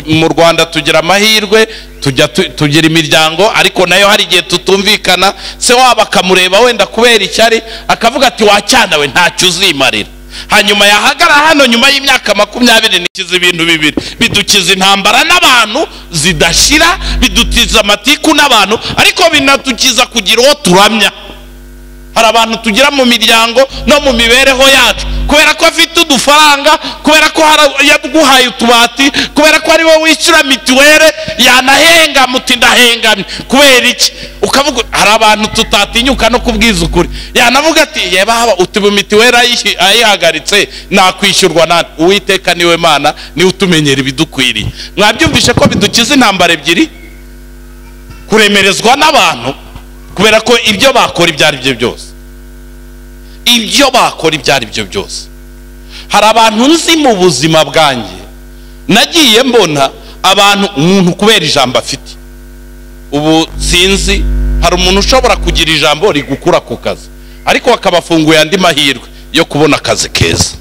Mu Rwanda tugira amahirwe, tujya tugira imiryango ariko nayo hari igihe tutumvikana. Se wabo akamureba wenda kubera icyari akavuga ati wacyana we ntacyo uzimarira. Hanyuma yahagara hano nyuma y'imyaka 20 nikiza ibintu bibiri bidukiza intambara n'abantu zidashira, bidukiza amatiku n'abantu, ariko binatukiza kugira uwo turamya. Hari abantu tugira mu miryango no mu mibereho yacu kubera ko afite udufaranga, kubera ko yaguhaye utubati, kubera ko ari wowe wishyura mituwere, yanahenga muti ndahengamye kubera iki? Ukavuga hari abantu tutatinyuka no kubwiza ukuri, yanavuga ati yeba utubu mituwere ayihagaritse nakwishyurwa nani? Uwiteka niwe Mana, niwe utumenyera ibidukwiriye. Mwabyumvishe ko bidukiza intambara ebyiri, kuremerezwa n'abantu kubera ko ibyo bakora ibyo ari byo byose, ibyo bakora ibyo ari byo byose. Hari abantu nzi mu buzima bwanjye nagiye mbona abantu, umuntu kubera ijambo afite. Ubu sinzi, hari umuntu ushobora kugira ijambo rigukura ku kazi, ariko akabafunguye andi mahirwe yo kubona akazi keza.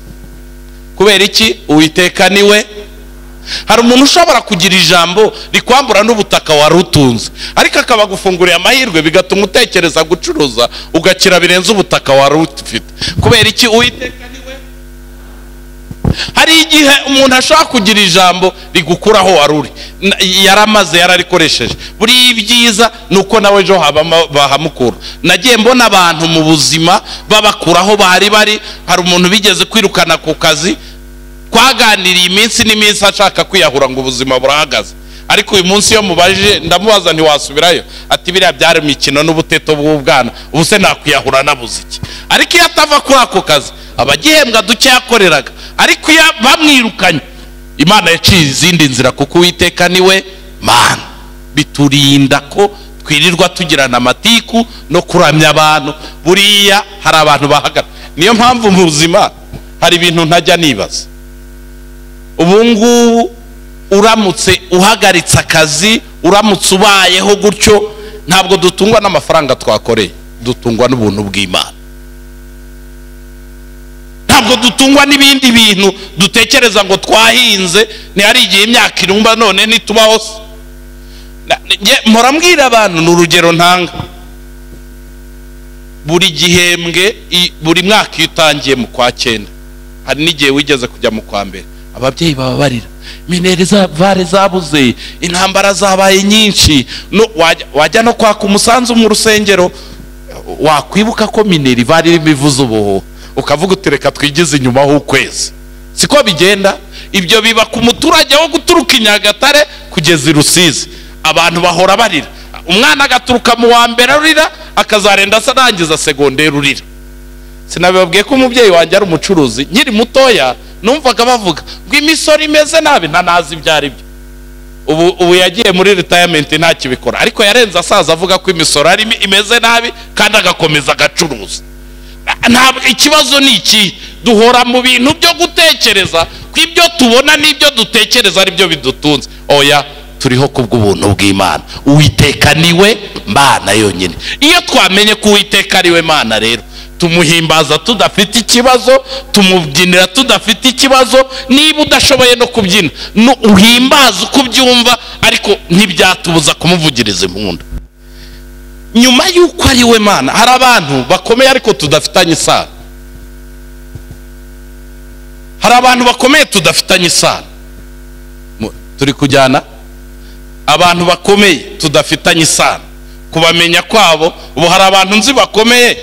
Kubera iki? Uwiteka niwe. Hari umuntu ushobora kugira ijambo rikwambura n'ubutaka wari utunze, ariko akabagufungurira amahirwe bigatuma utekereza gucuruza ugakira birenze ubutaka wari ufite. Kubera iki? Uwiteka niwe. Hari igihe umuntu ashobora kugira ijambo rigukuraho waruri yaramaze yararikoresheje. Buri ibyiza nuko nawe ejo bahamukura. Nagiye mbona abantu mu buzima babakuraho bari bari. Hari umuntu bigeze kwirukana ku kazi, twaganiriye iminsi n'iminsi ashaka kwiyahura ngo ubuzima burahagaze. Ariko uyu munsi iyo mubaje ndamubaza ntiwasubirayo, ati biriya byari imikino n'ubuteto bw'ubwana, ubu se nakwiyahura nabuze iki? Ariko iyo atava kuri ako kazi abagihembwa duke yakoreraga, ariko iyo bamwirukanye Imana yaciye izindi nzira, kuko Uwiteka niwe Mana. Biturinda ko twirirwa tugirana amatiku no kuramya abantu. Buriya hari abantu bahagara. Niyo mpamvu mu buzima hari ibintu ntajya nibaza. Ubu ngubu uramutse uhagaritse akazi, uramutse ubayeho gutyo, ntabwo dutungwa n'amafaranga twakoreye, dutungwa n'ubuntu bw'Imana. Ntabwo dutungwa n'ibindi bintu dutekereza ngo twahinze. Ntihari igihe imyaka irumba none ntitubaho. Mpora mbwira abantu, ni urugero ntanga, buri gihembwe, buri mwaka iyo utangiye mu kwa 9, hari n'igihe wigeze kujya mu kwa 1, ababyeyi baba barira, mineri vare zabuze, intambara zabaye nyinshi. Wajya no kwaka umusanzu mu rusengero, wakwibuka ko mineri vare irimo ivuza ubuhuha, ukavuga uti reka twigize inyuma h'ukwezi. Siko bigenda. Ibyo biba ku muturage wo guturuka i Nyagatare kugeza i Rusizi. Abantu bahora barira. Umwana agaturuka mu wa mbere arira, akazarenda arangiza segonderi urira. Sinabibabwiye ko umubyeyi wanjye ari umucuruzi, nkiri mutoya numvaga bavuga ngo imisoro imeze nabi, ntanazi ibyo ari byo. Ubu yagiye muri retirement ntakibikora, ariko yarenze asaza avuga ko imisoro ari imeze nabi kandi agakomeza agacuruza. Ntabwo ikibazo ni iki, duhora mu bintu byo gutekereza ko ibyo tubona n'ibyo dutekereza ari byo bidutunze. Oya, turiho kubw'ubuntu bw'Imana. Uwiteka niwe Mana yonyine. Iyo twamenye ko Uwiteka ariwe Mana rero, tumuhimbaza tudafite ikibazo, tumubyinira tudafite ikibazo. Niba udashoboye no kubyina, uhimbaza uko ubyumva, ariko ntibyatubuza kumuvugiriza impundu. Nyuma y'uko ari we Mana, hari abantu bakomeye ariko tudafitanye isano. Hari abantu bakomeye tudafitanye isano. Turi kujyana. Abantu bakomeye tudafitanye isano, kubamenya kwabo. Ubu hari abantu nzi bakomeye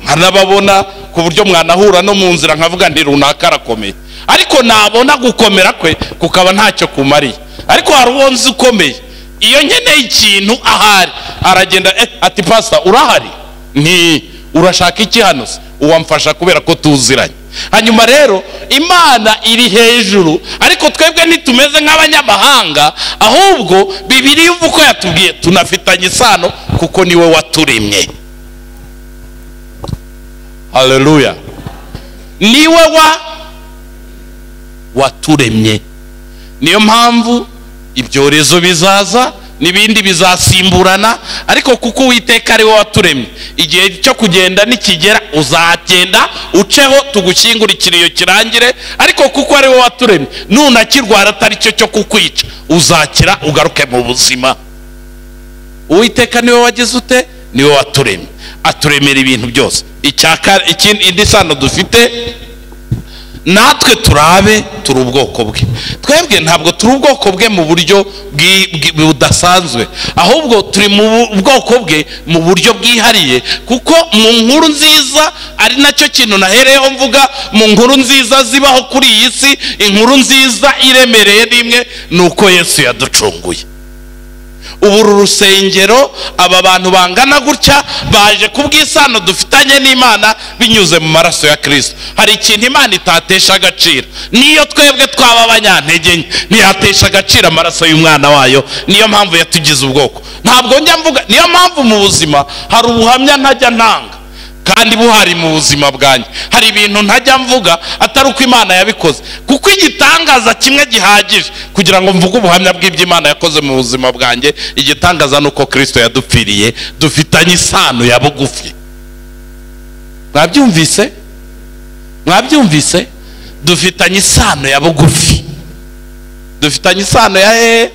nkanababona ku buryo mwanahura no mu nzira nkavuga nti runaka arakomeye, ariko nabona gukomera kwe kukaba ntacyo kumariye. Ariko hari uwo nzi ukomeye, iyo nkeneye ikintu ahari aragenda, ati pastor urahari? Nti urashaka iki hano se? Uwamfasha kubera ko tuziranye. Hanyuma rero Imana iri hejuru, ariko twebwe ntitumeze nk'abanyamahanga, ahubwo Bibiliya ivuga ko yatubwiye tunafitanye isano kuko niwe waturemye. Haleluya. Niwe waturemye. Niyo mpamvu ibyorezo bizaza n'ibindi bizasimburana, ariko kuko Uwiteka ari we waturemye, igihe cyo kugenda nikigera uzagenda uceho tugushyingura ikiriyo kirangire. Ariko kuko ari we waturemye, nunakirwara atari cyo cyo kukwica, uzakira ugaruke mu buzima. Uwiteka niwe wagize ute? Niwe waturemye, aturemera ibintu byose. Indi sano dufite natwe turabe turi ubwoko bwe. Twebwe ntabwo turi ubwoko bwe mu buryo budasanzwe, ahubwo turi mu bwoko bwe mu buryo bwihariye, kuko mu nkuru nziza, ari nacyo kintu nahereyeho mvuga, mu nkuru nziza zibaho kuri iyi si, inkuru nziza iremereye nimwe, nuko Yesu yaducunguye. Ubu uru rusengero, aba bantu bangana gutya baje kubw'isano dufitanye n'Imana binyuze mu maraso ya Kristo. Hari ikintu Imana itatesha agaciro, niyo twebwe twaba abanyantege nke ntiyatesha agaciro amaraso y'umwana wayo. Niyo mpamvu yatugize ubwoko. Ntabwo njya mvuga, niyo mpamvu mu buzima hari ubuhamya ntajya ntanga kandi buhari mu buzima bwanjye. Hari ibintu ntajya mvuga atari uko Imana yabikoze, kuko igitangaza kimwe gihagije kugira ngo mvuge ubuhamya bw'ibyo Imana yakoze mu buzima bwanjye. Igitangaza nuko Kristo yadupfiriye, dufitanye isano ya bugufi. Mwabyumvise? Mwabyumvise? Dufitanye isano ya bugufi. Dufitanye isano ya hehe?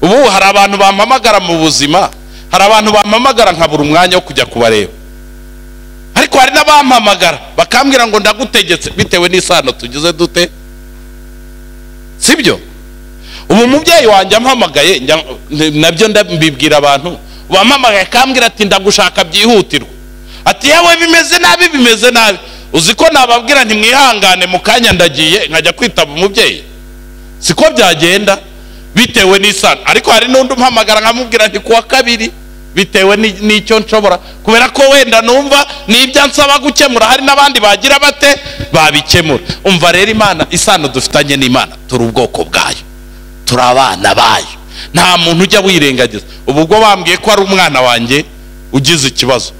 Ubu hari abantu bampamagara mu buzima, hari abantu bampamagara nkabura umwanya wo kujya kubareba. Ariko Ariko hari n'abampamagara bakambwira ngo ndagutegetse, bitewe n'isano tugize dute, sibyo? Ubu mubyeyi wanjye ampamagaye, nabyo ndabibwira abantu, bampamagaye akambwira ati ndagushaka byihutirwa, ati yewe bimeze nabi, bimeze nabi. Uzi ko nababwira nti mwihangane mu kanya ndagiye, nkajya kwitaba umubyeyi? Siko byagenda bitewe n'isano. Ariko hari n'undi umpamagara nkamubwira nti kuwa kabiri, bitewe n'icyo nshobora, kubera ko wenda numva n'ibyo nsaba gukemura hari n'abandi bagira bate babikemura. Umva rero, Imana, isano dufitanye n'Imana, turi ubwoko bwayo, turi abana bayo, nta muntu ujya wirengagiza. Ubu ubwo bambwiye ko ari umwana wanjye ugize ikibazo,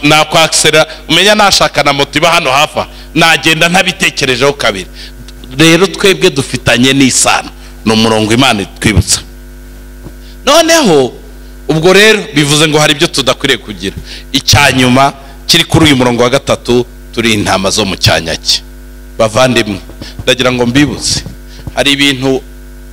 nakwakisera umenya nashaka na moto iba hano hafi, nagenda ntabitekerejeho kabiri. Rero twebwe dufitanye n'isano, ni umurongo Imana itwibutsa. Noneho ubwo rero bivuze ngo hari ibyo tudakwiriye kugira. Icya nyuma kiri kuri uyu murongo wa 3, turi intama zo mu cyanya cye. Bavandimwe, ndagira ngo mbibutse, hari ibintu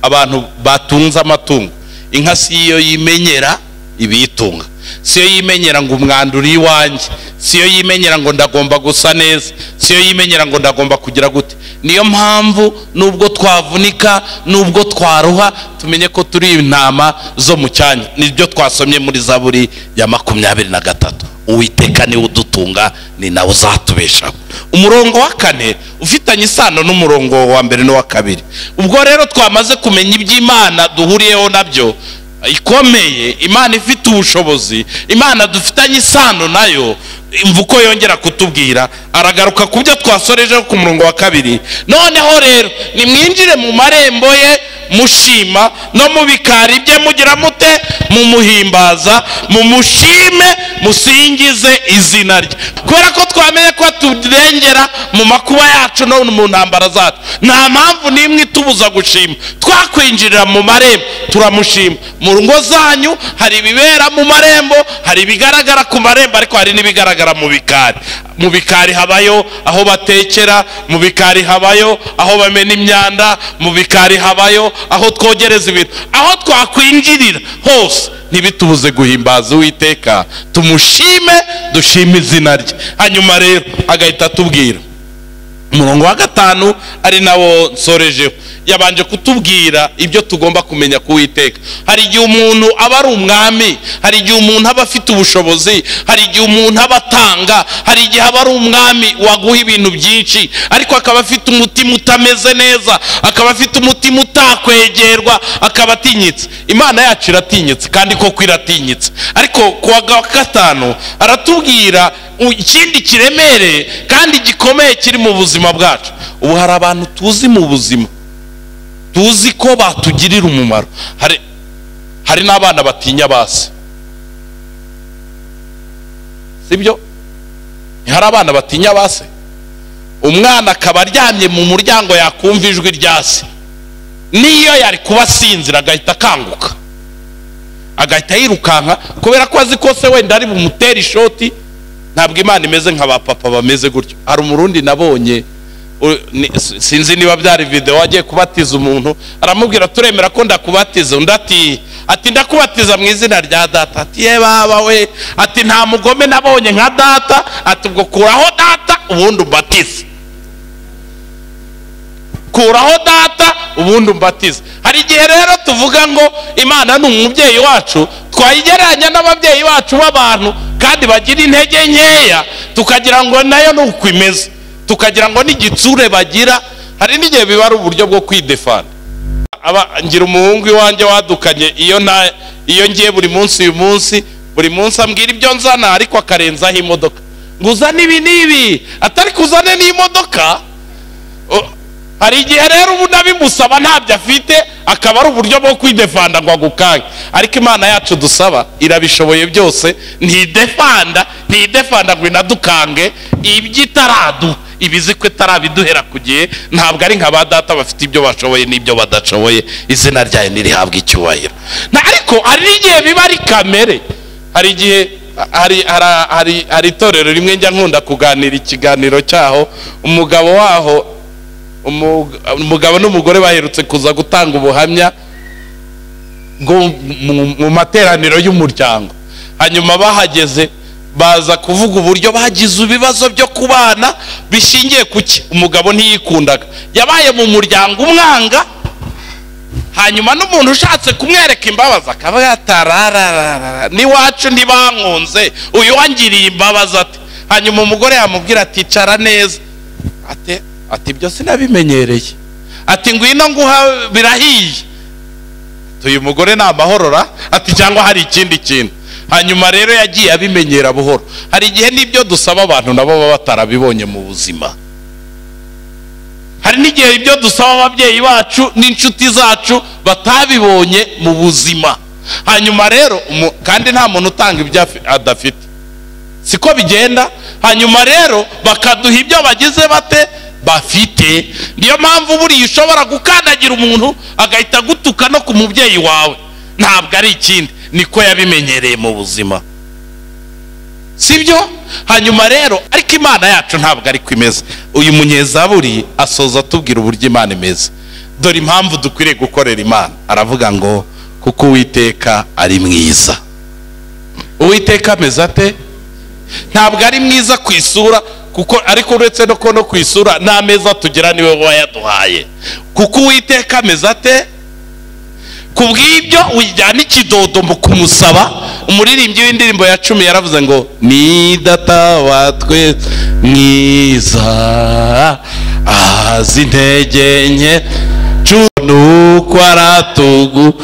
abantu batunze amatungo. Inka si iyo yimenyera ibiyitunga, si yo yimenyera ngo umwanda uri iwanjye, si yo yimenyera ngo ndagomba gusa neza, si yo yimenyera ngo ndagomba kugira gute. Niyo mpamvu nubwo twavunika, nubwo twaruha, tumenye ko turi intama zo mu cyanya. Nibyo twasomye muri Zaburi ya 23, Uwiteka niwe udutunga, ni nawe uzatubeshaho. Umurongo wa 4 ufitanye isano n'umurongo wa 1 n'uwa 2. Ubwo rero twamaze kumenya iby'Imana duhuriyeho nabyo ikomeye, Imana ifite ubushobozi, Imana dufitanye isano nayo. Imvuko yongera kutubwira, aragaruka ku byo twasorejeho ku murongo wa 2. Noneho rero nimwinjire mu marembo ye mushima, no mu bikari bye mugira mute, mumuhimbaza, mumushime, musingize izina rye. Kubera ko twamenye ko turengera mu makuba yacu no mu ntambara zacu, nta mpamvu n'imwe itubuza gushima. Twakwinjirira mu marembo turamushima. Mu ngo zanyu hari ibibera mu marembo, hari ibigaragara ku marembo, ariko hari n'ibigaragara mu bikari. Mu bikari habayo aho batekera, mu bikari habayo aho bamena imyanda, mu bikari habayo aho twogereza ibintu. Aho twakwinjirira hose ntibitubuze guhimbaza Uwiteka, tumushime, dushime izina rye. Hanyuma rero agahita atubwira umurongo wa 5, ari nawo nsorejeho. Yabanje kutubwira ibyo tugomba kumenya ku Uwiteka. Hari igihe umuntu aba ari umwami, hari igihe umuntu aba afite ubushobozi, hari igihe umuntu aba atanga, hari igihe aba ari umwami waguha ibintu byinshi, ariko akaba afite umutima utameze neza, akaba afite umutima utakwegerwa, akaba atinyitse. Imana yacu iratinyitse, kandi koko iratinyitse. Ariko ku wa 5 aratubwira ikindi kiremereye kandi gikomeye kiri mu buzima bwacu. Ubu hari abantu tuzi mu buzima, tuzi ko batugirira umumaro. Hari n'abana batinya base, sibyo? Hari abana batinya base. Umwana akaba aryamye mu muryango yakumva ijwi rya se, niyo yari kuba asinzira agahita akanguka, agahita yirukanka, kubera ko azi ko se wenda ari bumutere ishoti. Ntabwo Imana imeze nka ba papa bameze gutyo. Hari umurundi nabonye, sinzi niba byari video, agiye kubatiza umuntu, aramubwira turemera ko ndakubatiza. Undi ati ndakubatiza mu izina rya data. Ati ye baba we, ati nta mugome nabonye nka data, ati ubwo kuraho data ubundi umbatize, kuraho data ubundi umbatize. Hari igihe rero tuvuga ngo Imana ni umubyeyi wacu, twayigereranya n'ababyeyi bacu b'abantu kandi bagira intege nkeya, tukagira ngo nayo ni uko imeze, tukagira ngo n'igitsure bagira. Hari n'igihe biba ari uburyo bwo kwidefanda. Ngira umuhungu iwanjye wadukanye, iyo ngiye buri munsi, uyu munsi buri munsi ambwira ibyo nzana, ariko akarenzaho imodoka, ngo uzane ibi n'ibi, atari kuzane n'imodoka. Hari igihe rero ubu nabimusaba ntabyo afite, akaba ari uburyo bwo kwidefanda ngo agukange. Ariko Imana yacu dusaba irabishoboye byose, ntidefanda, ntidefanda ngo inadukange ibyo itaradu, ibizi ko itarabiduhera ku gihe. Ntabwo ari nka ba data bafite ibyo bashoboye n'ibyo badashoboye. Izina ryayo nirihabwa icyubahiro. Ariko hari igihe biba ari kamere. Hari igihe hari itorero rimwe njya nkunda kuganira ikiganiro cyaho, umugabo waho, umugabo n'umugore baherutse kuza gutanga ubuhamya mu materaniro y'umuryango. Hanyuma bahageze Baza kuvuga uburyo bagize ibibazo byo kubana bishingiye kuki umugabo ntiyikundaga, yabaye mu muryango umwanga, hanyuma n'umuntu ushatse kumwereka imbabazi akaba yatarararara, n'iwacu ntibankunze, uyu wangiriye imbabazi ate? Hanyuma umugore yamubwira ati icara neza, ati ibyo sinabimenyereye, ati ngwino nguha birahiye. Uyu mugore ni amahorora, ati cyangwa hari ikindi kintu. Hanyuma rero yagiye abimenyera buhoro. Hari igihe n'ibyo dusaba abantu nabo baba batarabibonye mu buzima. Hari n'igihe ibyo dusaba ababyeyi bacu n'inshuti zacu batabibonye mu buzima. Hanyuma rero kandi nta muntu utanga ibyo adafite, siko bigenda. Hanyuma rero bakaduha ibyo bagize bate bafite. Niyo mpamvu buriya ushobora gukandagira umuntu agahita gutuka no ku mubyeyi wawe, ntabwo ari ikindi, niko yabimenyereye mu buzima, sibyo? Hanyuma rero ariko Imana yacu ntabwo ari kwimeza. Uyu munyezaburi asoza atubwira uburyo Imana imeze. Dore impamvu dukwiriye gukorera Imana. Aravuga ngo kuko Uwiteka ari mwiza. Uwiteka ameze ate? Ntabwo ari mwiza ku isura, kuko ariko uretse no ko no ku isura n'ameza tugira niwe wayaduhaye. Kuko Uwiteka ameze ate? Kubw'ibyo ujyana ikidodo mu kumusaba. Umuririmbyi w'indirimbo ya 10 yaravuze ngo ni data wa twese mwiza, azi intege nke nuko aratugu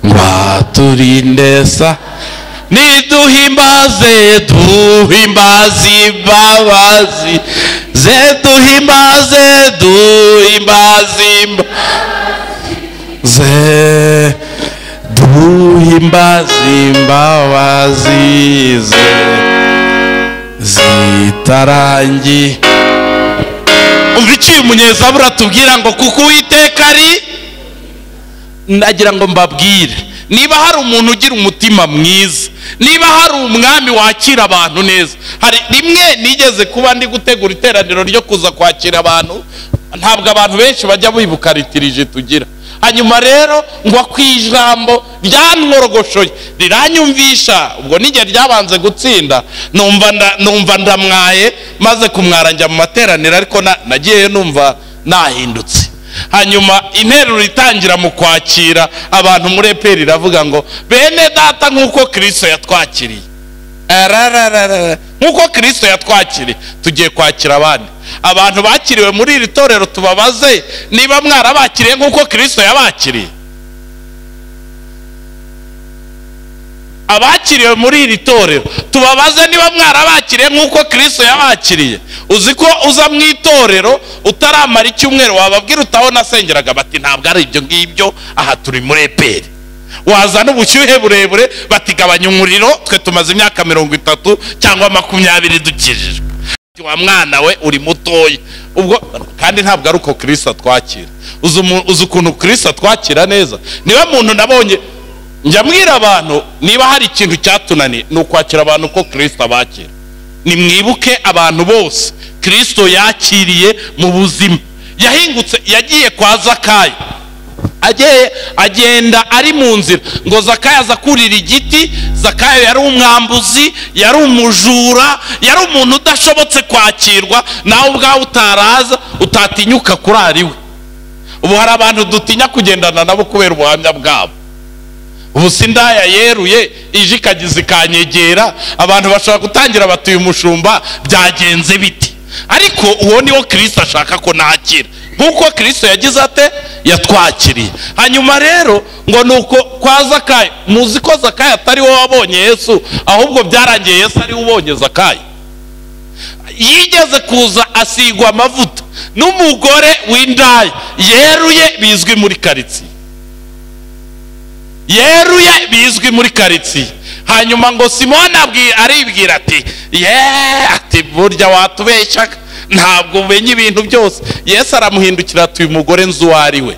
ngo aturinde sa niduhimbaze, duhimbaze imbabazi ze, duhimbaze, duhimbaze ze, duhimbaze imbabazi ze zitarangi. Umva icyo umunyezaburi atubwira ngo kuko Uwiteka ari, ndagira ngo mbabwire, niba hari umuntu ugira umutima mwiza, niba hari umwami wakira abantu neza. Hari rimwe nigeze kuba ndi gutegura iteraniro ryo kuza kwakira abantu, ntabwo abantu benshi bajya bibuka liturgie tugira. Hanyuma rero ngo ku ijambo ryankorogoshoye riranyumvisha, ubwo nige ryabanze gutsinda numva ndamwaye, maze kumwara njya mu materaniro, ariko nagiyeyo numva nahindutse. Hanyuma interuro itangira mu kwakira abantu muri EPR iravuga ngo bene data nk'uko Kristo yatwakiriye, nk'uko Kristo yatwakiriye tugiye kwakira abandi. Abantu bakiriwe muri iri torero tubabaze niba mwarabakiriye nk'uko Kristo yabakiriye. Abakiriwe muri iri torero tubabaze niba mwarabakiriye nk'uko Kristo yabakiriye. Uzi ko uza mu itorero utaramara icyumweru wababwira utaho nasengeraga, bati ntabwo ari ibyo ngibyo, aha turi muri EPR. Wazana ubushyuhe burebure bati gabanya umuriro, twe tumaze imyaka 30 cyangwa 20 dukijijwe. Wa mwana we uri mutoya. Ubwo kandi ntabwo ari uko Kristo atwakira. Uzi ukuntu Kristo atwakira neza? Niwe muntu nabonye njya mbwira abantu, niba hari ikintu cyatunaniye ni ukwakira abantu ko Kristo abakira. Nimwibuke abantu bose Kristo yakiriye mu buzima. Yahingutse, yagiye kwa Zakayo, agenda ari mu nzira ngo Zakayo aza kurira igiti. Zakayo yari umwambuzi, yari umujura, yari umuntu udashobotse kwakirwa, nawe ubwawe utaraza utatinyuka kurara iwe. Ubu hari abantu dutinya kugendana nabo kubera ubuhamya bwabo. Ubu sindaya yeruye ije ikagize ikanyegera, abantu bashobora gutangira batuye umushumba byagenze biti. Ariko uwo niwo Kristo ashaka ko nakira, nkuko Kristo yagize ate? Yatwakiriye. Hanyuma rero ngo nuko kwa Zakayo, muzi ko Zakayo atari we wabonye Yesu, ahubwo byarangiye Yesu ari we ubonye Zakayo. Yigeze kuza asigwa amavuta n'umugore w'indaya yeruye bizwi muri karitsiye, yeruye bizwi muri karitsiye. Hanyuma ngo Simoni aribwira ati ye, ati burya watubeshyaga, ntabwo umenye ibintu byose. Yesu aramuhindukira ati uyu mugore nzi uwo ari we,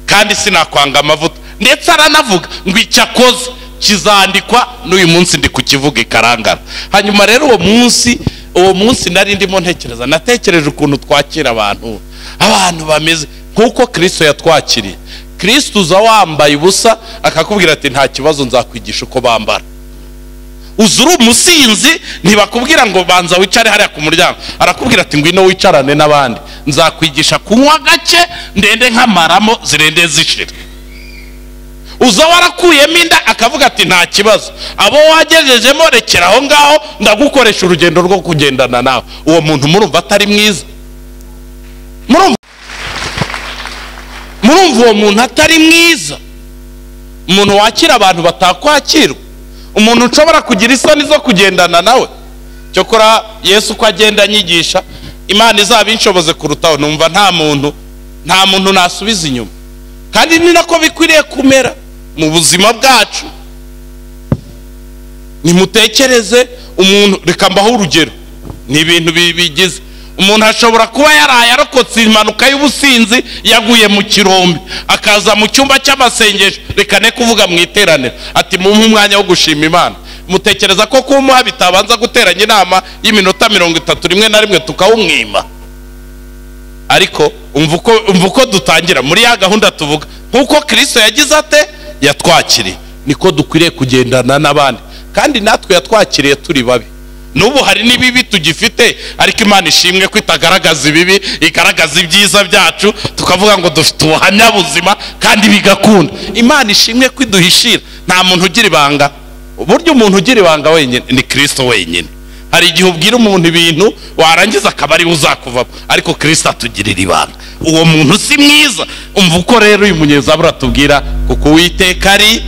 kandi sinakwanga amavuta. Ndetse aranavuga ngo icyo akoze kizandikwa n'uyu munsi ndi kukivuga ikarangara. Hanyuma rero uwo munsi nari ndimo ntekereza, natekereje ukuntu twakira abantu, abantu bameze nk'uko Kristo yatwakiriye. Kristo uza wambaye ubusa akakubwira ati nta kibazo nzakwigisha uko bambara. Uza uri umusinzi, ntibakubwira ngo banza wicare hariya ku muryango, arakubwira ati ngwino wicarane n'abandi, nzakwigisha kunywa gake ndende nkamaramo zirende zishira. Uza warakuyemo inda, akavuga ati nta kibazo, abo wagejejemo rekera aho ngaho, ndagukoresha urugendo rwo kugendana nawe. Uwo muntu murumva atari mwiza? Murumva uwo muntu atari mwiza? Umuntu wakira abantu batakwakirwa, umuntu ushobora kugira isoni zo kugendana nawe. Cyokora Yesu uko agenda anyigisha, Imana izabinshoboze kurutaho, numva nta muntu nasubiza inyuma. Kandi ni nako bikwiriye kumera mu buzima bwacu. Nimutekereze umuntu, reka mbaho urugero, ni ibintu bigize. Umuntu ashobora kuba yaraye arokotse impanuka y'ubusinzi, yaguye mu kirombe, akaza mu cyumba cy'amasengesho, reka ne kuvuga mu iteraniro, ati mumpe umwanya wo gushima Imana. Mutekereza ko kumuha bitabanza guteranya inama y'iminota 30 rimwe na rimwe tukawumwima? Ariko umva uko dutangira muri ya gahunda tuvuga, nkuko Kristo yagize ate, yatwakiriye, niko dukwiriye kugendana n'abandi. Kandi natwe yatwakiriye turi babi. N'ubu hari n'ibibi tugifite, ariko Imana ishimwe ko itagaragaza ibibi, igaragaza ibyiza byacu, tukavuga ngo dufite ubuhamya buzima kandi bigakunda. Imana ishimwe ko iduhishira. Nta muntu ugira ibanga. Uburyo umuntu ugira ibanga wenyine ni Kristo wenyine. Hari igihe ubwira umuntu ibintu warangiza akaba ari uzakuvamo, ariko Kristo atugirira ibanga. Uwo muntu si mwiza. Umva uko rero uyu munyezabura atubwira, kuko Uwiteka ari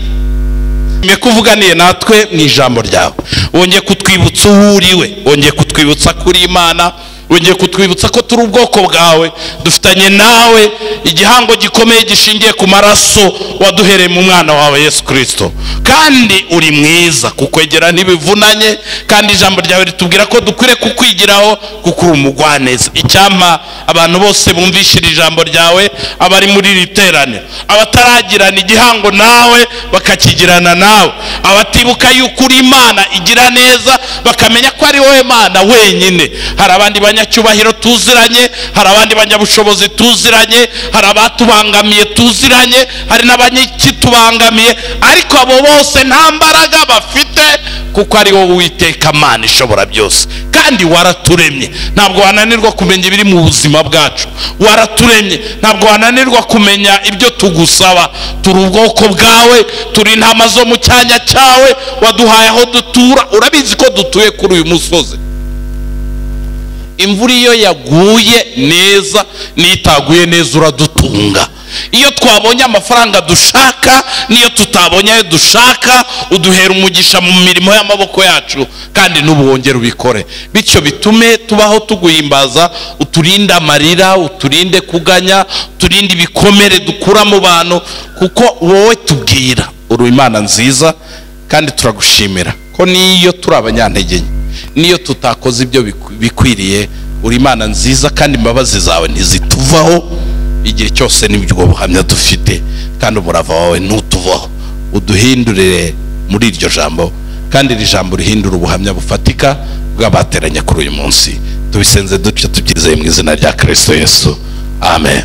kuvuganiye natwe mu ijambo ryawe. Wongeye kutwibutsa uwo uriwe, wongeye kutwibutsa kuri Imana, wongeye kutwibutsa ko turi ubwoko bwawe, dufitanye nawe igihango gikomeye gishingiye ku maraso waduhereye mu mwana wawe Yesu Kristo. Kandi uri mwiza, kukwegera ntibivunanye, kandi ijambo ryawe ritubwira ko dukwiriye kukwigiraho kuko uri umugwaneza. Icyampa abantu bose bumvishira ijambo ryawe, abari muri iri teraniro, abataragirana igihango nawe bakakigirana nawe, abatibuka yuko uri Imana igira neza bakamenya ko ari wowe Mana wenyine. Hari abandi banyacyubahiro tuziranye, hari abandi banyabushobozi tuziranye, hari abatubangamiye tuziranye, hari n'abanyikitubangamiye, ariko abo bose nta mbaraga bafite, kuko ari wowe Uwiteka Mana ishobora byose. Kandi waraturemye, ntabwo wananirwa kumenya ibiri mu buzima bwacu. Waraturemye, ntabwo wananirwa kumenya ibyo tugusaba. Turi ubwoko bwawe, turi intama zo mu cyanya cyawe, waduhaye aho dutura. Urabizi ko dutuye kuri uyu musozi. Imvura iyo yaguye neza n'itaguye neza uradutunga. Iyo twabonye amafaranga dushaka n'iyo tutabonye ayo dushaka, uduhera umugisha mu mirimo y'amaboko yacu, kandi n'ubu wongera ubikore. Bityo bitume tubaho tuguhimbaza, uturinde amarira, uturinde kuganya, uturinde ibikomere dukura mu bantu, kuko wowe tubwira uri Imana nziza. Kandi turagushimira ko niyo turi abanyantege nke, niyo tutakoze ibyo bikwiriye, uri Imana nziza, kandi imbabazi zawe ntizituvaho igihe cyose. Nibyo buhamya dufite, kandi umurava wawe ntutuvaho. Uduhindurire muri iryo jambo, kandi iri jambo rihindura ubuhamya bufatika bw'abateranye kuri uyu munsi. Tubisenze dutyo tubyizeye mu izina rya Kristo Yesu, amen.